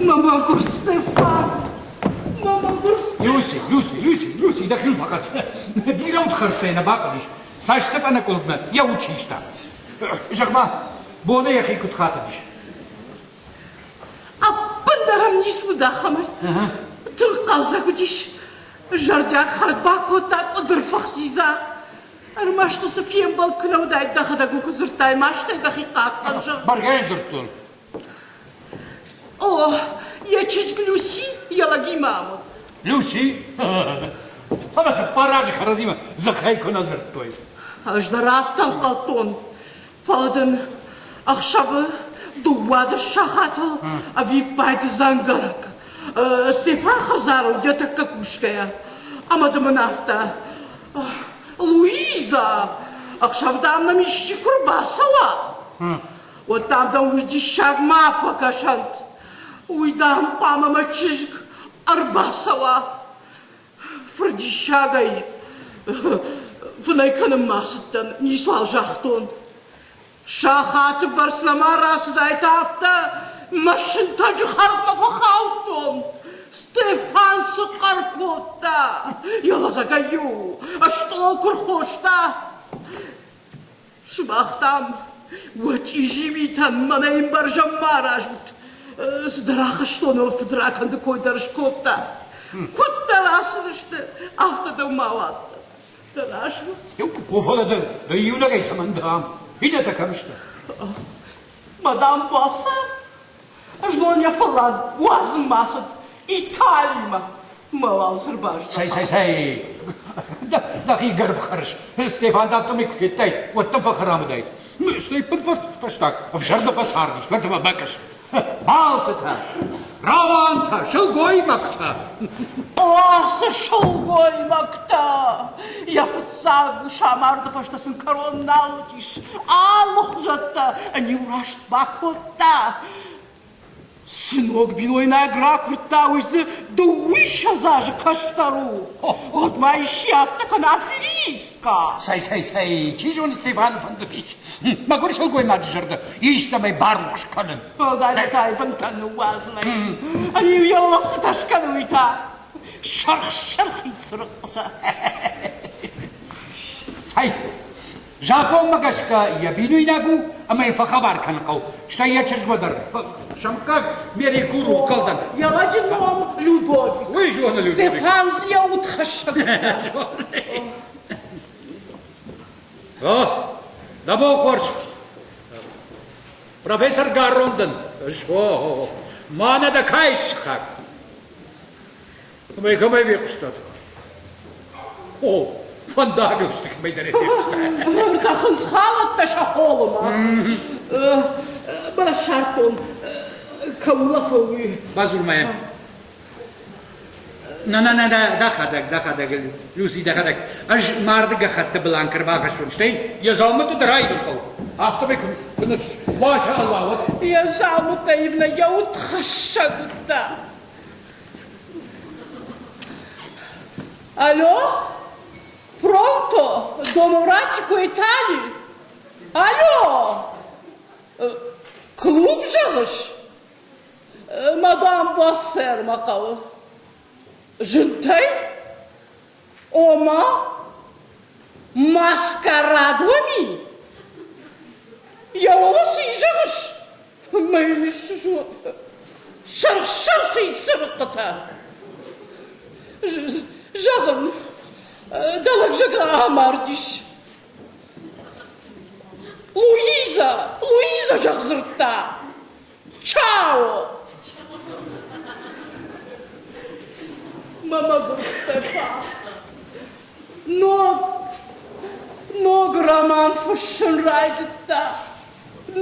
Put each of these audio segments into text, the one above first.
Мӕ мӕгуыр Стефан! Мӕ мӕгуыр Люси, Люси, Люси, Люси, дӕхиуыл фӕхӕц. Бирӕ удхӕрдтӕй нӕ бахъуыдис. Цас Стефаныкъулмӕ йӕ уд систа. Зӕгъ-ма, боны йӕхи куыд хатыдис? Ӕппындӕр ӕм ницы уыд ахӕмӕй. Тынг хъӕлдзӕг уыдис. Зӕрдиаг хӕрд бакодта къуыдырфых дзидза. Ӕрмӕст уыцы фембӕлд куы нӕ уыдаид, дӕхӕдӕг ын куы дзырдтай, мастӕй дӕхи хъахъхъӕн, зӕгъ. Бӕргӕ йын дзырдтон. О, йӕ чызг Люси йӕ лӕгимӕ ам уыд. Люси? Фӕлӕ цыппар азы кӕрӕдзимӕ дзыхӕй куы нӕ дзырдтой. Ӕз дӕр афтӕ ӕнхъӕлдтон, фӕлӕ дын ӕхсӕвы 12 сахатыл ӕвиппайды дзӕнгӕрӕг Стефан хӕдзарыл йӕ тӕккӕ кусгӕйӕ. Ӕмӕ дын мын афтӕ, Луиза, ӕхсӕв дам нӕм исчи куы рбацӕуа, уӕд дам дӕм уый диссаг ма фӕкӕсӕнт. Уый дам хъуамӕ мӕ чызг ӕрбацӕуа. Фырдиссагӕй фынӕй кӕнынмӕ ацыдтӕн, ницуал загътон. Сахаты бӕрц нӕма рацыдаид, афтӕ мӕ сынтӕджы хӕрдмӕ фӕхаудтон. Стефан цы хъӕр кодта, йӕ лӕдзӕгӕй-иу стъол куы рхоста. Сымах, дам, уӕ чъизи митӕн мӕнӕй ӕмбӕрзӕн ма аразут. Цыдӕр ахӕстоны фыдракӕнды кой дӕр скодта. Куыддӕр ацыдысты, афтӕ дӕу ма уадздӕн. Дӕ разы. О, фӕлӕ дӕ иунӕгӕй цӕмӕн дӕ ам? Иннӕтӕ кӕм сты? Мадам Буасса знон йӕ фӕллад уадзынмӕ ацыд Италимӕ. Мӕ уал дзы ӕрбаздӕха. Цӕй, цӕй, цӕй! Дӕхи гӕрбхӕрыс. Стефан дӕ афтӕмӕй куы федтай, уӕд дӕм фӕхӕрам уыдаид. Стӕй фӕстаг ӕвзӕр нӕ фӕцардис, фӕлтӕ-ма бакӕс. Балцытӕ, романтӕ, сылгоймӕгтӕ. Ацы сылгоймӕгтӕ! Йӕ фыццаг самарды фӕстӕ сын кӕрон нал уыдис. Алыхуызӕттӕ ын-иу раст бакодта. Цы ног бинойнаг ракуырдта, уый дзы дыууиссӕдз азы кӕстӕр у. Уӕд ма исчи афтӕ кӕна аферисткӕ. Цӕй, цӕй, цӕй, чи зоны Стефаны фӕндыдис мӕгуыр сылгоймаджы зӕрдӕ истӕмӕй барухс кӕнын. Уӕлдайдӕр та бынтӕ ныууадзынӕй. Ӕниу йӕ лӕсытӕ скӕны уый та. Сырх-сырхид цырыхъхъытӕ. Цӕй, Закъонмӕ гӕсгӕ йӕ бинойнаг у ӕмӕ йын фӕхабар кӕнын хъӕуы. Стӕй йӕ чызгмӕ дӕр сӕмккаг Мерикур у ӕнхъӕлдӕн. Йӕ лӕджы ном Людовик. Уый зоны Людовик. Стефан дзы йӕ удхӕссӕг. О, дӕ бон хорз. Профессор Гаррон дын. О, мӕнӕ дӕ кӕй сыхаг. Кӕмӕй кӕмӕй фехъуыстат? О, фӕндагыл сты кӕмӕйдӕр фехъуыстат. Ӕртӕхынц халӕттӕ сӕ холымӕ. Мӕ ссардтон, кӕм улӕфы, уый. Бадзур ма йӕм. На, на, на, дӕхӕдӕг, дӕхӕдӕг, Люси, дӕхӕдӕг. Ӕз марды гӕххӕтты бланк ӕрбахӕссон, стӕй йӕ дзаумӕтты дӕр аивын хъӕуы. Афтӕмӕй куы ныфс, Маша Аллах, уӕд. Йӕ дзаумӕттӕ ивнӕ йӕ удхӕссӕг уыдта. Алло? Pronto? Домовратчику Итали? Алло? Клуб зӕгъыс? Мадам Бассер мӕ хъӕуы. Зынтӕй? Ома? Маскарад уӕм и? Йӕ уӕлӕ цы и зӕгъыс? Сырх-сырхид цырыхъхъытӕ. Зӕгъын, дӕ лӕг зӕгъгӕ амардис. Луиза, Луиза зӕгъ дзырдта. Чао! Мӕ мӕгуыр Стефан. Ног, ног роман фыссын райдыдта.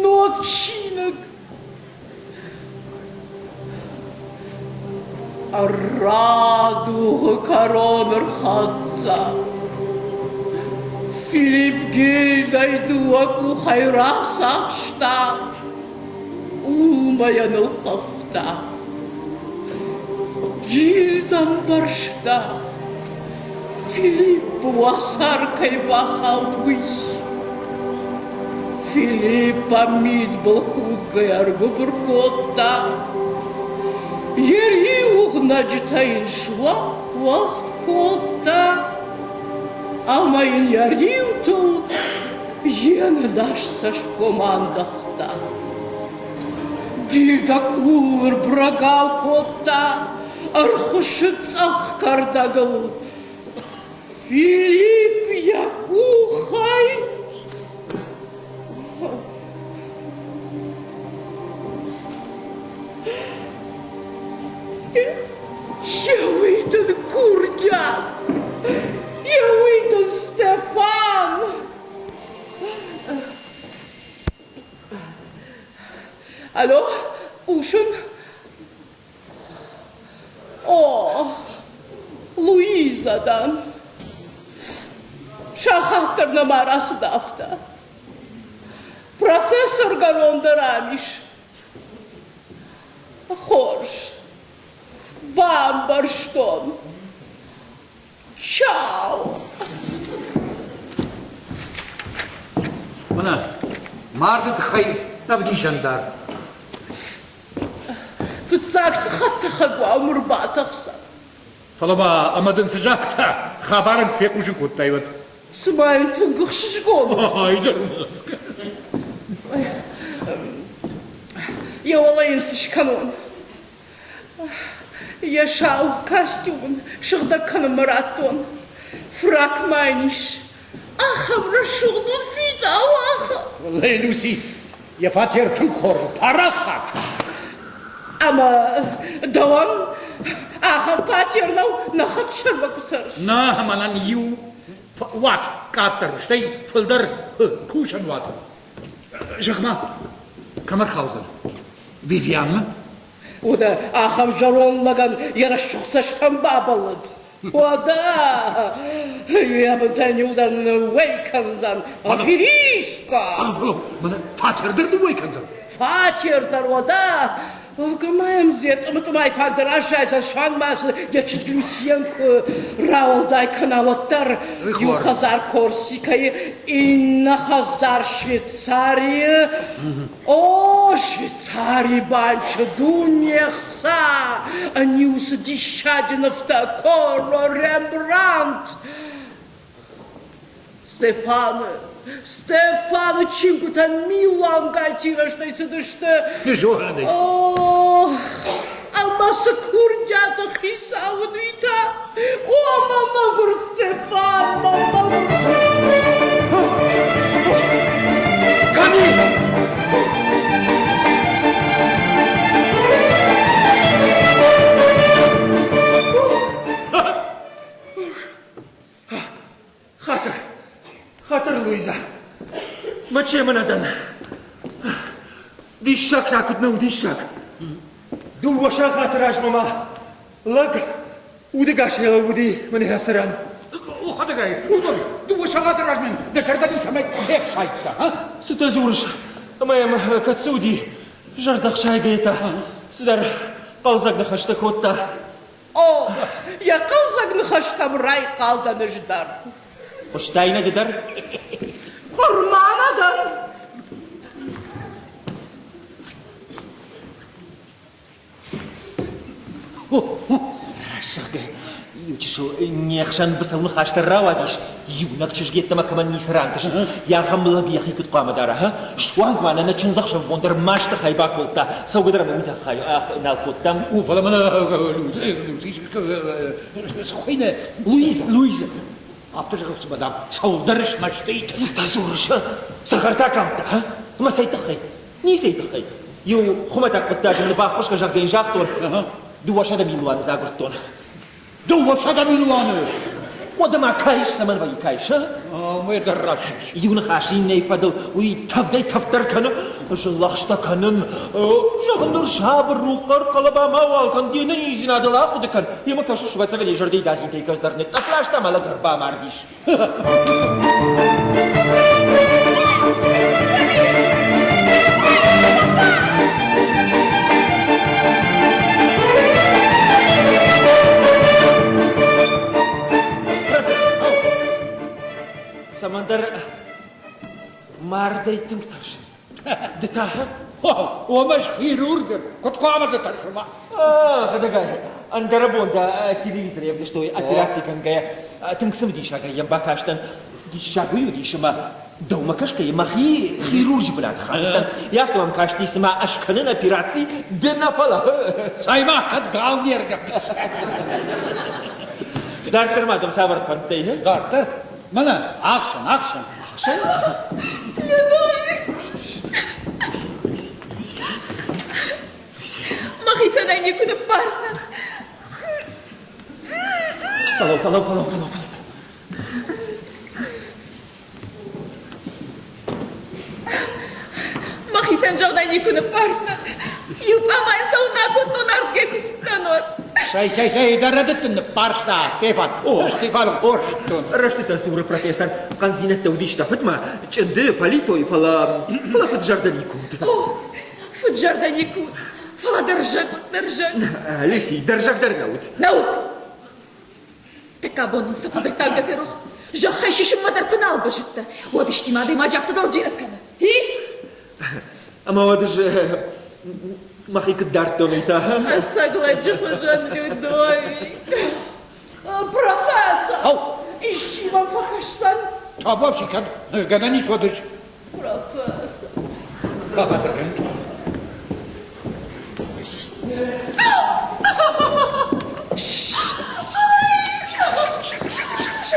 Ног чиныг. Ӕрра дугъы кӕрон ӕрхӕццӕ. Филипп Гильдӕй дыууӕ къухӕй рацахста, къулмӕ йӕ нылхъывта. Гильд ӕмбӕрста, Филипп уацары кӕй бахауд, уый. Филиппа мидбылхудгӕ ӕргуыбыр кодта. Йӕ риуыгънӕджытӕ йын суӕгъд кодта ӕмӕ йын йӕ риутыл йе нӕдаст цӕсгом андӕгъта. Гильда къулыл ӕрбырӕгау кодта, ӕрхуыссыд цъӕх кӕрдӕгыл. Филипп йӕ къухӕй Еуый дын курдиат! Еуый дын Стефан! Алло, хъусын? О, Луиза дӕн. Сахат дӕр нӕма рацыд афтӕ. Профессор гӕрон дӕр ам ис. Хорз, бамбӕрстон. Чао! Мӕнӕ марды тыххӕй ӕвдисӕндар. Фыццаг цы хӕдтӕхӕг уа, уым ӕрбатӕхдзӕн. Фӕлӕ ма ӕмӕ дын цы загъта, хабар ын куы фехъусын кодтай, уӕд? Цыма йын тынг ӕхсызгон у. Ай дӕр Йӕ уӕлӕ йын цы скӕнон? Йӕ сау костюм ын сыгъдӕг кӕнынмӕ радтон. Фрак ма йын ис. Ахӕм рӕсугъд у фидауы, ахӕм. Лей, Люси, йӕ фатер тынг хорз у, парахат. Ӕмӕ дӕуӕн ахӕм фатер нӕу, нӕ хӕдсӕрмӕ куы цӕрыс. Нӕ, мӕнӕн иу уат къаддӕр, стӕй фылдӕр кусӕн уат. Зӕгъ-ма, кӕм ӕрхаудзӕн? Вивианмӕ? Уӕдӕ ахӕм зӕронд лӕгӕн йӕ рӕсугъд цӕстӕн бабӕллыд. Уӕдӕ йӕ бынтӕ иуылдӕр ныууӕй кӕндзӕн. Аферистка! Мӕнӕ фатер дӕр ныууӕй кӕндзӕн. Фатер дӕр уӕдӕ! Ма йӕм дзы тъымы-тъымайы фаг дӕр аззайдзӕн, суанг ма дзы йӕ чызг Люсьен куы рауӕлдай кӕна, уӕддӕр. Иу хӕдзар Корсикӕйы, иннӕ хӕдзар Швейцарийы. О, Швейцарийы банчы дуне хца! Ӕниу цы диссаджы нывтӕ Коро Рембрандт! Стефаны, Стефаны чингуытӕ милуангай тиражтӕй цыдысты. Зоны. Ох, ӕмӕ цы курдиаты хицау уыд уый та! О, мӕ мӕгуыр Стефан, мӕ мӕгуыр! Кӕми? Хатыр, хатыр, Луиза. Мӕ чемы нӕ дӕн. Диссаг та куыд нӕу диссаг. Дыууӕ сахаты размӕ ма лӕг удӕгасӕй лӕууыди мӕ ныхасыран. Ухӕдӕгӕй, уыдон дыууӕ сахаты размӕ дӕ зӕрдӕ ницӕмӕй фехсайдта, а? Цытӕ дзурыс? Ӕмӕ йӕм кӕд цы уыди, зӕрдӕхсайгӕйӕ та цыдӕр хъӕлдзӕг ныхӕстӕ кодта. О, йӕ хъӕлдзӕг ныхӕстӕм райхъал дӕн ӕз дӕр. Хъуыстай нӕ ды дӕр? Къуырма нӕ дӕн. Рӕсугъд, иучысыл не хсӕн быцӕу ныхас дӕр рауадис, иунӕг чызг йеддӕмӕ кӕмӕн ницы рантыст, йӕ ахӕм лӕг йӕхи куыд хъуамӕ дара, ха? Суанг ма нӕ нӕ чындзӕхсӕв бон дӕр масты хай бакодта, цӕугӕ дӕр ӕмӕ уый тыххӕй нал кодтам. У, фӕлӕ мӕнӕ цы хуыйны? Луиза. Луиза. Афтӕ зӕгъыс, цыма, дам, цӕуылдӕр смӕсты и. Цытӕ дзурыс, цӕхӕртӕ калдта, ха? Ӕмӕ цӕй тыххӕй? Ницӕй тыххӕй. Иу хуымӕтӕг хъуыддаджы мын баххуыс кӕн, зӕгъгӕ йын загътон. 200 милуаны дзы агуырдтон. 200 милуаны! Уӕдӕ ма кайыс цӕмӕн вӕййы кайыс, а? Мӕ дӕр раст. Иу ныхас иннӕйы фӕдыл уый тӕвдӕй-тӕвддӕр кӕны, зыллӕгъстӕ кӕнын. Зӕгъын, ныр сабыр у, хъӕр-хъӕлӕба мауал кӕн, де нӕниздзинадыл ахъуыды кӕн. Йемӕ кӕсыс, ӕвӕццӕгӕн, йӕ зӕрдӕйы дадзинтӕй кӕцыдӕр нытътъӕпп ласта ӕмӕ лӕг ӕрбамардис. Цӕмӕндӕр мардӕй тынг тӕрсын. Ды та? Омӕ хирург, куыд хъуамӕ дзы тӕрсма? Хӕдӕгай, ӕндӕрӕбон дӕ телевизорӕй ӕвдыстой операци кӕнгӕйӕ. Тынг цымыдисагӕй йӕм бакастӕн. Диссаг уый уыдис, ӕмӕ дӕумӕ кӕсгӕйӕ мӕхи хирурджы бынат хаттӕн. Афтӕ мӕм касти, цыма ӕз кӕнын операци, ды нӕ фӕлӕ. Цӕй-ма, кӕд гал не ргӕвдыс. Дарддӕр ма дӕм цавӕр фӕндтӕ и? Дарддӕр? Мӕнӕ, ӕхсӕн, ӕхсӕн. Ӕхсӕн? Мӕхицӕн ӕй никуы ныббардзынӕн. Фӕлӕуу, фӕлӕуу, фӕлӕуу, фӕлӕуу, фӕлӕуу. Мӕхицӕн зӕгъдӕй никуы ныббардзынӕн. Иу пъамайы цӕуыл нӕ кодтон ардгӕй куы цыдтӕн, уӕд. Сай, сай, сай, дӕ рӕдыд ныббарста, Стефан. О, Стефан хорз зыдтон. Рӕстытӕ дзуры профессор. Хъӕндзинӕдтӕ уыдис дӕ фыдмӕ, чъынды, фӕлитой, фӕлӕ, фӕлӕ фыд-зӕрдӕ никуы уыд. О, фыд-зӕрдӕ никуы уыд, фӕлӕ дӕрзӕг уыд, дӕрзӕг. Лиси, дӕрзӕг дӕр нӕ уыд. Нӕ уыд. Дыккаг бон нын цы фӕдзырдтай дӕ ферох? Зӕххӕй сисынмӕ дӕр куы нал базыдта, уӕд исти адӕймаджы афтӕ дӕлджинӕг кӕны. Хи? Ӕмӕ уӕд ӕз мӕхи куыд дардтон, уый та? Ӕцӕг лӕджы хуызӕн Людовик. Профессор! Ау! Исчи мӕм фӕкӕсдзӕн? Табуафси кӕд гӕнӕн ис, уӕд ӕз. Профессор. Бахатыр кӕнут.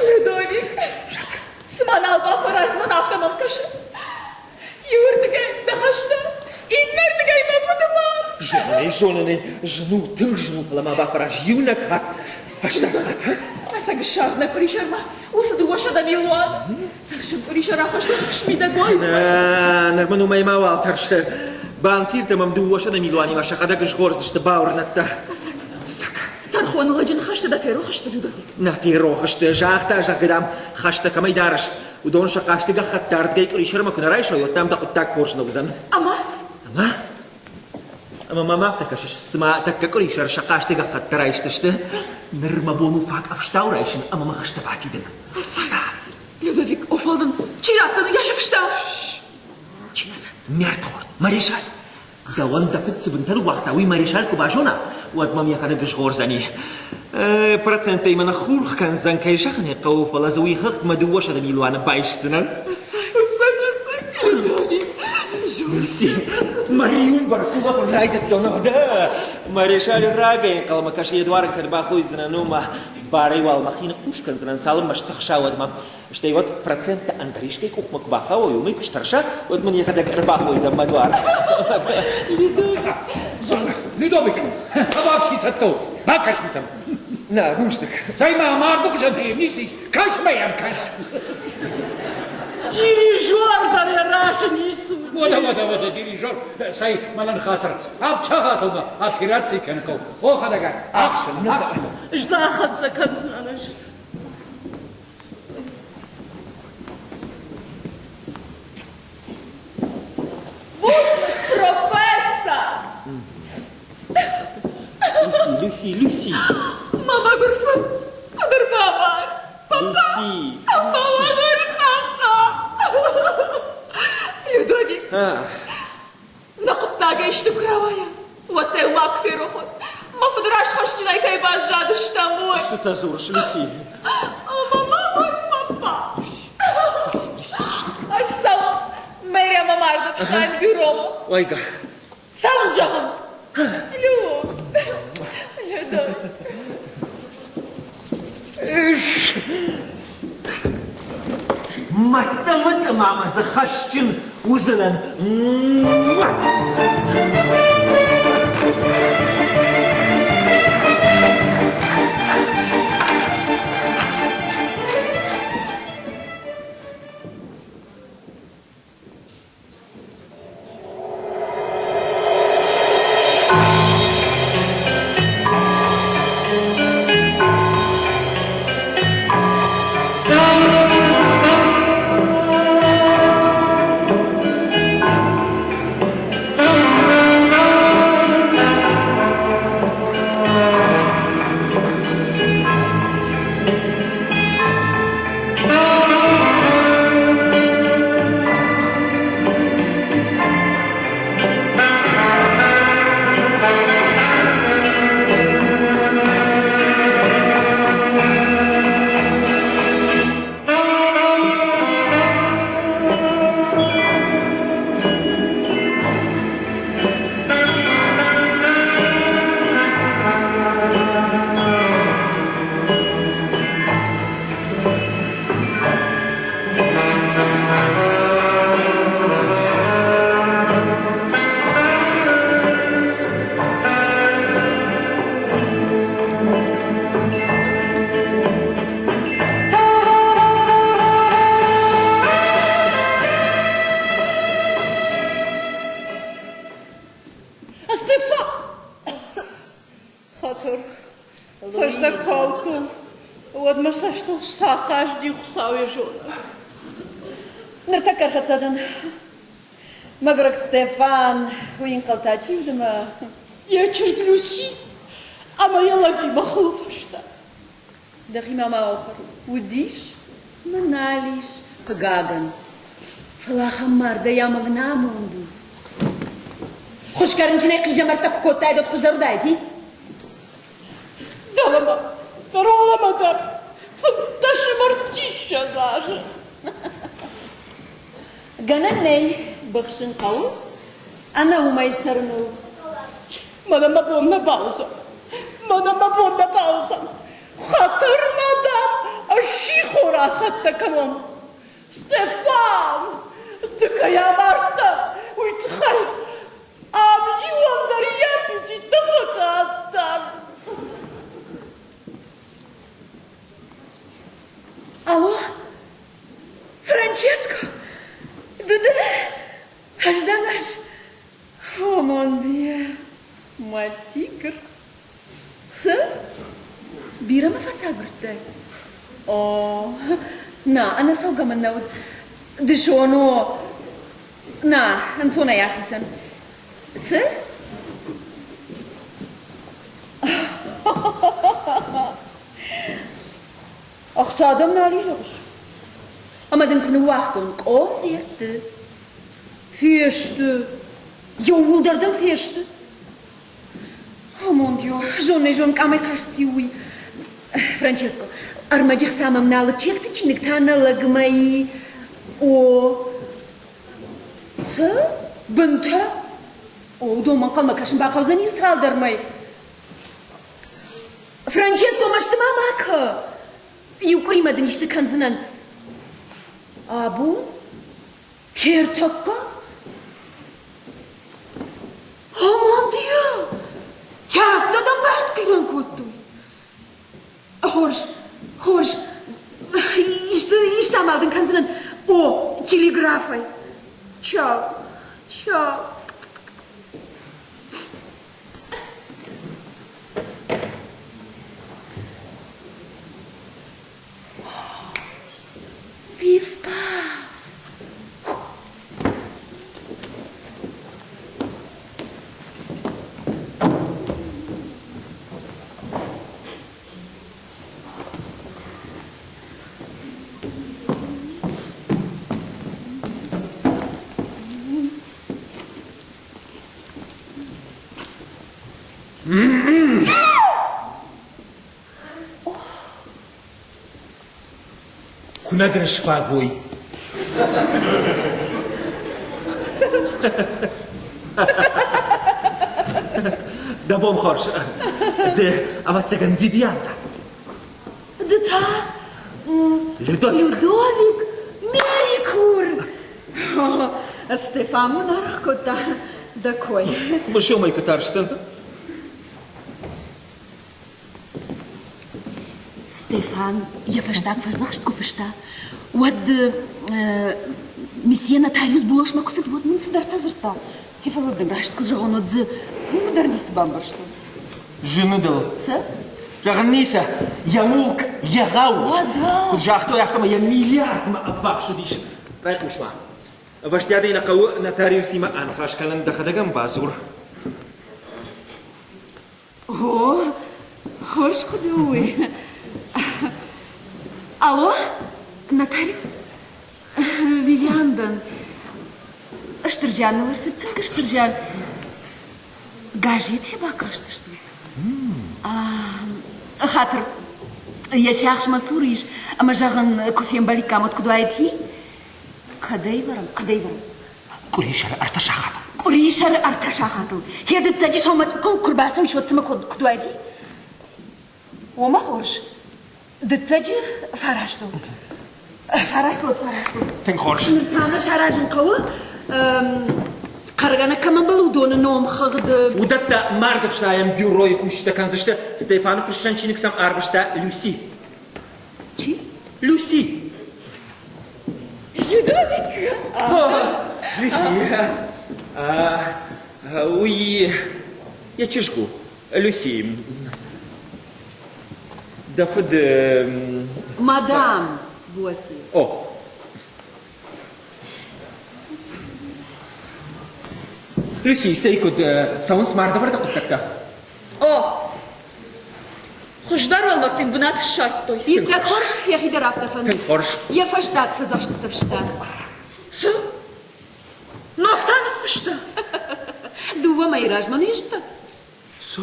Людовик, цыма нал бафӕраздзынӕн, афтӕ мӕм кӕсы. Иуырдыгӕй дӕ хӕстӕ, иннӕрдыгӕй мӕ фыдымад. Зонын ӕй, зонын ӕй, зын у, тынг зын у, фӕлӕ ма бафӕраз иунӕг хатт, фӕстаг хатт. Ӕцӕг ссардзынӕ къуырисӕрмӕ уыцы 200 милуан. Тӕрсын къуырисӕр ахӕстоны куы смидӕг уай. Нӕ, ныр мын уымӕй мауал тӕрсы. Банкиртӕ мӕм 200 милуанимӕ сӕхӕдӕг згъордзысты, бауырнӕд дӕ. Ӕцӕг. Тӕрхоны лӕджы ныхӕстӕ дӕ ферох сты, Людовик? Нӕ ферох сты, загъта, зӕгъгӕ, дам, хӕстӕ кӕмӕй дарыс, уыдон сӕ хъасты гӕххӕтт ардыгӕй къуырисӕрмӕ куы нӕ райсой, уӕд дам дӕ хъуыддаг хорз нӕ уыдзӕн. Ӕмӕ? Ӕмӕ? Ӕмӕ мӕм афтӕ кӕсыс, цыма тӕккӕ къуырисӕр сӕ хъасты гӕххӕттӕ райсдзысты. Ныр мӕ бон у фаг ӕфстау райсын ӕмӕ мӕ хӕстӕ бафидын. Ӕцӕг? Людовик, офал дын чи ратдзӕн, уый ӕфстау? Чи нӕ ратдзӕн? Ме рдхорд, Маришаль! Дӕуӕн дӕ фыд цы бынтӕ ныууагъта, уый Маришаль куы базона, уӕд мӕм йӕхӕдӕг згъордзӕни. Проценттӕй мӕ ныххурх кӕндзӕн, кӕй зӕгъын ӕй хъӕуы, фӕлӕ дзы уый хыгъд мӕ 200 милуаны байсдзынӕн. Люси, мӕ риуы сулӕфын райдыдтон, дӕ! Маришаль рагӕй ӕнхъӕлмӕ кӕсы, йӕ дуар ын кӕд бахойдзынӕн, уымӕ. Барӕй уал мӕхи ныхъхъус кӕндзынӕн, цалынмӕ стыхса, уӕдмӕ. Стӕй уӕд проценттӕ ӕндӕр искӕй къухмӕ куы бахауой, уымӕй куы стӕрса, уӕд мын йӕхӕдӕг ӕрбахойдзӕн мӕ дуар. Людовик, ӕваст цӕттӕ у, бакӕсут ӕм. Нӕ, бузныг. Цӕй-ма, марды хуызӕн ницы ис, кӕс ма йӕм, кӕс. Дирижер дӕр йӕ разы ницы уыди. Уӕдӕ, уӕдӕ, уӕдӕ, дирижер, цӕй, мӕнӕн хатыр. Авд сахатыл ма операци кӕнын хъӕуы. О, хӕдӕгай, ӕхсын, ӕхсын. Здахӕццӕ кӕндзынӕн ӕз. Бузныг, профессор! Люси, Люси, Люси! Мӕ мӕгуыр фыд, куыд ӕрбамард? Люси! Мӕ мӕгуыр папа! Людовик, Нӕ хъуыддагӕй исты куы рауайа, уӕд дӕ ма куы ферох уӕд, мӕ фыды раз хӕсджынӕй кӕй баззадыстӕм, уый. Цытӕ дзурыс, Люси? Ӕмӕ мӕ папа. Люси, Люси, Люси. Ӕз цӕуын Мэриамӕ марды фснайд бюромӕ. Уайгӕ. Цӕуын зӕгъын. Лю. Людо. Мӕтты-мытты-ма мӕ дзы хӕсджын уыдзынӕн. Стефан! Хатыр, фӕздӕг куы ауыдтон, уӕд мӕ цӕстыл сахъазди Хуыцау йӕ зонӕг. Ныртӕккӕ ӕрхӕццӕ дӕн. Мӕгуырӕг Стефан, уый ӕнхъӕлта чи уыд ӕмӕ... Йӕ чызг Люси ӕмӕ йӕ лӕгимӕ хылы фӕстӕ. Дӕхимӕ ма охыр. Уыдис мӕ нал ис, хъыгагӕн. Фӕлӕ ахӕм мардӕй амӕлын амонд у. Хуысгӕ рынчынӕй хъизӕмӕрттӕ куы кодтаид, уӕд хуыздӕр уыдаид, и? Дӕлӕмӕ, дӕлӕмӕ дӕр 15 ӕмӕ 30 азы. Гӕнӕн нӕй, быхсын хъӕуы, ӕнӕ уымӕй цӕрын у. Мӕнӕ мӕ бон нӕ бауыдзӕн. Мӕнӕ мӕ бон нӕ бауыдзӕн. Хатыр ма, дам, ӕз сихор ацӕттӕ кӕнон. Стефан, ды кӕй амардтӕ, уый тыххӕй ам иуӕн дӕр йӕ аппетит нӕ фӕкъаддӕр. Алло, Франческо, ды дӕ? Ӕз дӕн ӕз. О, мон Дье, мӕ тигр. Цы? Бирӕ мӕ фӕцагуырдтай? О, нӕ, ӕнӕцӕугӕ мын нӕ уыд. Дысон, о, нӕ, ӕнцонӕй ахицӕн. Цы? Ӕхца дӕм нал и, зӕгъыс? Ӕмӕ дын куы ныууагътон къонверты. Фесты. Иууылдӕр дӕм фесты. О, мон Дио, зон-нӕ-зон къамӕй каст циу уый. Франческо, ӕрмӕджы хца мӕм нал уыд, чекты чиныг та нӕ лӕгмӕ и. О, цы? Бынтӕ? О, уыдонмӕ ӕнхъӕлмӕ кӕсын бахъӕудзӕн иу цалдӕр мӕй. Франческо, мӕсты ма ма кӕ! Иу къуыримӕ дын исты кӕндзынӕн. Абон? Хертӕккӕ? О, мон Дио! Афтӕ дӕм бартхъирӕн кодтой? Хорз, хорз. Исты, исты амал дын кӕндзынӕн. О, телеграфӕй. Чау, чау. Пиф-паф! Куы нӕ дын сфаг уой. Дӕ бон хорз. Ды, ӕвӕццӕгӕн, Вивиан дӕ. Ды та? Людовик. Людовик Мерикур! Стефан мын аргъ кодта дӕ кой. Мысомӕй куы тарстӕн. Стефан йӕ фӕстаг фӕдзӕхст куы фыста, уӕд месье нотариус Булошмӕ куы цыд, уӕд мын цыдӕртӕ дзырдта. Фӕлӕ дын раст куы зӕгъон, уӕд дзы уым дӕр ницы бамбӕрстон. Зыны дыл. Цы? Зӕгъын ницы, йӕ мулк егъау. Уӕдӕ! Куыд загътой, афтӕмӕй йӕ миллиардмӕ ӕввахс уыдис. Райхъус-ма. Ӕвӕстиатӕй нӕ хъӕуы нотариусимӕ аныхас кӕнын, дӕхӕдӕг ӕм бадзур. О, хорз хъуыды у уый. Алло, нотариус? Вивиан дӕн. Стыр зиан ныл ӕрцыд, тынг стыр зиан. Газетӕй бакастыстут? Хатыр, йӕ сиахс мӕ цуры ис, ӕмӕ зӕгъын, куы фембӕликкам, уӕд куыд уаид, и? Кӕдӕй вӕрӕм, кӕдӕй вӕрӕм? Къуырисӕры ӕртӕ сахатыл. Къуырисӕры ӕртӕ сахатыл. Хедыдтӕджы сӕумӕцъыккыл куы рбацӕуис, уӕд цымӕ куыд уаид? Уомӕ хорз. Дыццӕджы фарастыл. Фарастыл, фарастыл. Тынг хорз. Ныр та нӕ саразын хъӕуы, хъӕргӕнӕг кӕм ӕмбӕлы, уыдоны номхыгъды. Уыдӕттӕ мардыфснайӕн бюройы кусджытӕ кӕндзысты. Стефаны фыссӕн чиныг сӕм арвыста Люси. Чи? Люси. Людовик! Люси. Уый... Йӕ чызг у, Люси. Дӕ фыд... Мадам Буаси. О. Люси, цӕй куыд цӕуынц мардӕвӕрды хъуыддӕгтӕ? О, хуыздӕр уӕлмӕрдты йын бынат ссардтой. Иттӕг хорз, йӕхи дӕр афтӕ фӕнды. Тынг хорз. Йӕ фӕстаг фӕдзӕхсты цӕфста. Цы? Ног та ныффыста? Дыууӕ мӕйы размӕ не сты? Цы?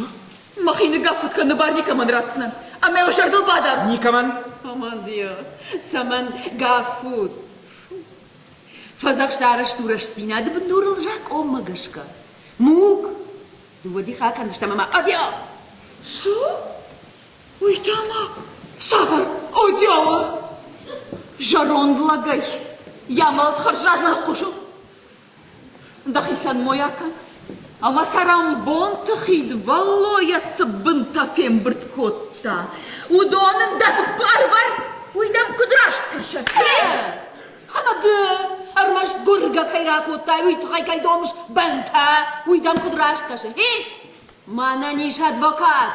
Мӕхи ныггаффутт кӕныны бар никӕмӕн ратдзынӕн. Ӕмӕ уӕ зӕрдыл бадар. Никӕмӕн. О, мон Dieu, цӕмӕн гаффут? Фӕдзӕхст арӕзт у рӕстдзинады бындурыл закъонмӕ гӕсгӕ. Мулк дыууӕ дихы акӕндзыстӕм ӕмӕ адиа! Цы? Уый та ма цавӕр одиа у? Зӕронд лӕгӕй йӕ мӕлӕт хӕрзразмӕ ныхъхъусы. Дӕхицӕн мой акӕн ӕмӕ цӕрӕнбонты хидвӕллойӕ цы бынтӕ фембырд кодта, уыдон ын дӕ дзыппы ӕрывӕр, уый дӕм куыд раст кӕсы? Ӕмӕ ды ӕрмӕст гуыргӕ кӕй ракодтай, уый тыххӕй кӕй домыс бынтӕ, уый дӕм куыд раст кӕсы? Хи? Мӕнӕн ис адвокат.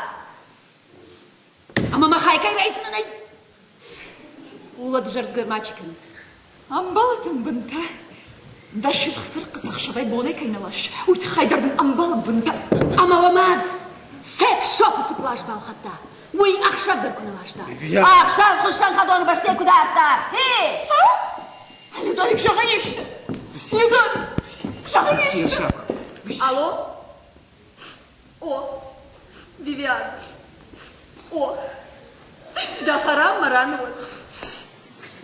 Ӕмӕ махӕй кӕй райсдзынӕн ӕй? Улӕд зӕрдгӕ мачи кӕнӕд. Ӕмбалы дын бынтӕ. Дӕ сырх цырыхъхъытӕ ӕхсӕвӕй-бонӕй кӕй нӕ ласыс, уый тыххӕй дӕр дын ӕмбалы бынтӕ. Ӕмӕ уӕ мад секс-шопы цы плащ балхӕдта, уый ӕхсӕв дӕр куы нӕ ласта. Ӕхсӕв хуыссӕн хӕдоны бӕсты куы дардта. Цы? Людовик, зӕгъын исты. Людовик, зӕгъын исты. Алло? О, Вивиан, о, дӕ хӕрам мӕ рануӕд.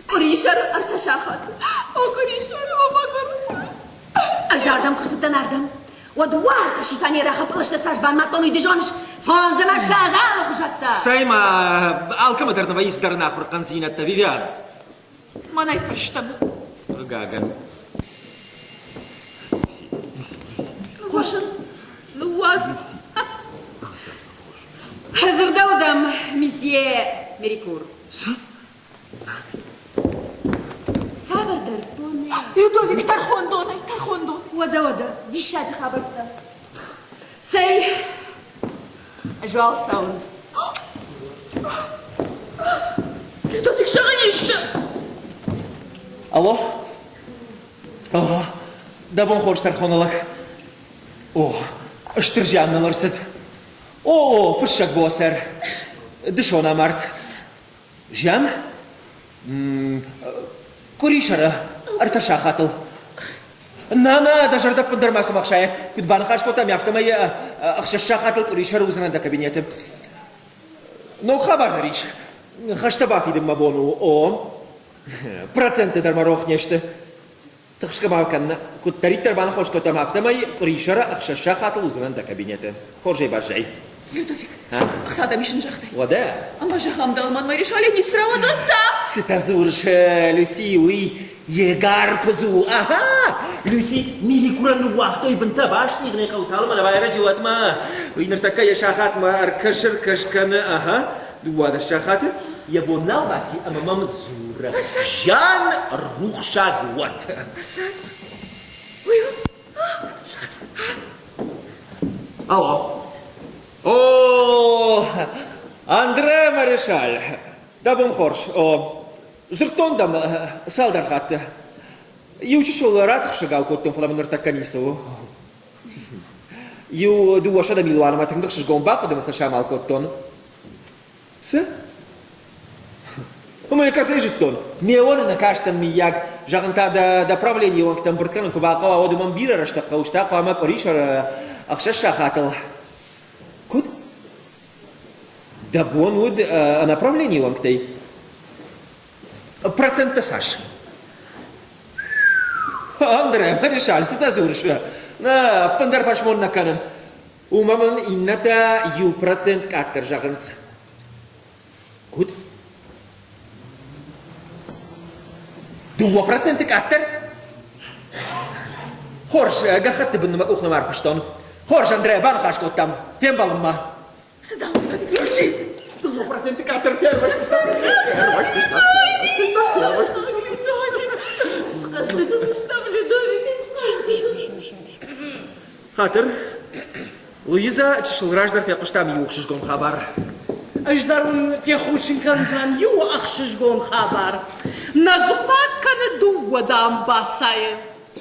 Къуырисӕр ӕртӕ сахаты. О, къуырисӕр, о, мӕгуыр. Ӕз ардӕм куы рцыдтӕн ардӕм, уӕд уартӕ шифанеры хӕппӕлӕстӕ цас банмадтон, уый ды зоныс, фондз ӕмӕ ссӕдз алыхуызӕттӕ. Цӕй-ма, алкӕмӕ дӕр нӕ вӕййынц дӕр ӕнахуыр хъӕндзинӕдтӕ, Вивиан. Мӕнӕй фӕстӕмӕ. Хъыгагӕн. Хъусын, ныууадз. Дзырдӕуы дӕм, месье Мерикур. Цы? Цавӕрдӕр донӕй. Людовик тӕрхондонӕй, тӕрхондон. Уӕдӕ, уӕдӕ, диссаджы хабӕрттӕ. Цӕй, ӕз уал цӕуын. Людовик зӕгъын исты. Алло? О, дӕ бон хорз, тӕрхоны лӕг. О, стыр зиан ныл ӕрцыд. О, фыссӕг Босӕр, дысон амард. Зиан? Къуырисӕры ӕртӕ сахатыл. Нӕ, нӕ, дӕ зӕрдӕ ӕппындӕр ма цӕмӕ хсайӕд. Куыд баныхас кодтам, афтӕмӕй ӕхсӕз сахатыл къуырисӕры уыдзынӕн дӕ кабинеты. Ног хабар дӕр ис. Хӕстӕ бафидын мӕ бон у. О, проценттӕ дӕр мӕ рох не сты. Тыхсгӕ ма кӕн, куыддӕриддӕр баныхас кодтам, афтӕмӕй къуырисӕры ӕхсӕз сахатыл уыдзынӕн дӕ кабинеты. Хорзӕй баззай. Людовик, ӕхца дӕм исын загътай? Уӕдӕ? Ӕмӕ зӕгъӕм, дӕлмӕн мӕ решали не срауадодта. Цытӕ дзурыс, Люси, уый егар куыдз у. Аха! Люси, миликурӕн ныууагътой бынтӕ бастигъынӕй хъӕу цалынмӕ нӕ байрӕджы, уӕдмӕ. Уый ныртӕккӕ йӕ сахатмӕ ӕркӕс-ӕркӕс кӕны. Аха! Дыууадӕс сахаты йӕ бон нал баци ӕмӕ мӕм дзуры. Зиан рухсаг уӕд! Уый у? Алло. О, Андре Марешаль, дӕ бон хорз. О, дзырдтон дӕм цалдӕр хатты. Иу чысыл ратыхсӕгау кодтон, фӕлӕ мын ныртӕккӕ ницы у. Иу дыууӕсӕдӕ милуанмӕ тынг ӕхсызгон бахъуыд ӕмӕ сӕ самал кодтон. Цы? Ӕмӕ йӕ кӕцӕй зыдтон? Ме уӕны нӕ кастӕн, мыййаг. Зӕгъын та дӕ, дӕ правленийы уӕнгтӕ ӕмбырд кӕнын куы бахъӕуа, уӕд уымӕн бирӕ рӕстӕг хъӕуы, стӕй хъуамӕ къуырисӕры ӕхсӕз сахатыл. Куыд? Дӕ бон уыд ӕнӕ правленийы уӕнгтӕй? Проценттӕ цас? Андре, Маришаль, цытӕ дзурыс? Нӕ, ӕппындӕр фӕсмон нӕ кӕнын. Уымӕ мын иннӕтӕ иу процент къаддӕр зӕгъынц. Куыд? 2% къаддӕр? Хорз, гӕххӕтты бын мӕ къух нӕма ӕрфыстон. Хорз, Андре, баныхас кодтам. Фембӕлынмӕ. Цы дам, Люси? 2% къаддӕр фервӕзтыстӕм. Фервӕзтыстӕм. Фервӕзтыстӕм. Схъӕздыг стӕм, Людовик. Хатыр. Луиза, чысыл раздӕр фехъуыстам иу ӕхсызгон хабар. Ӕз дӕр уын фехъусын кӕндзынӕн иу ӕхсызгон хабар. Нӕ дзы фаг кӕны дыууӕ дамбацайы.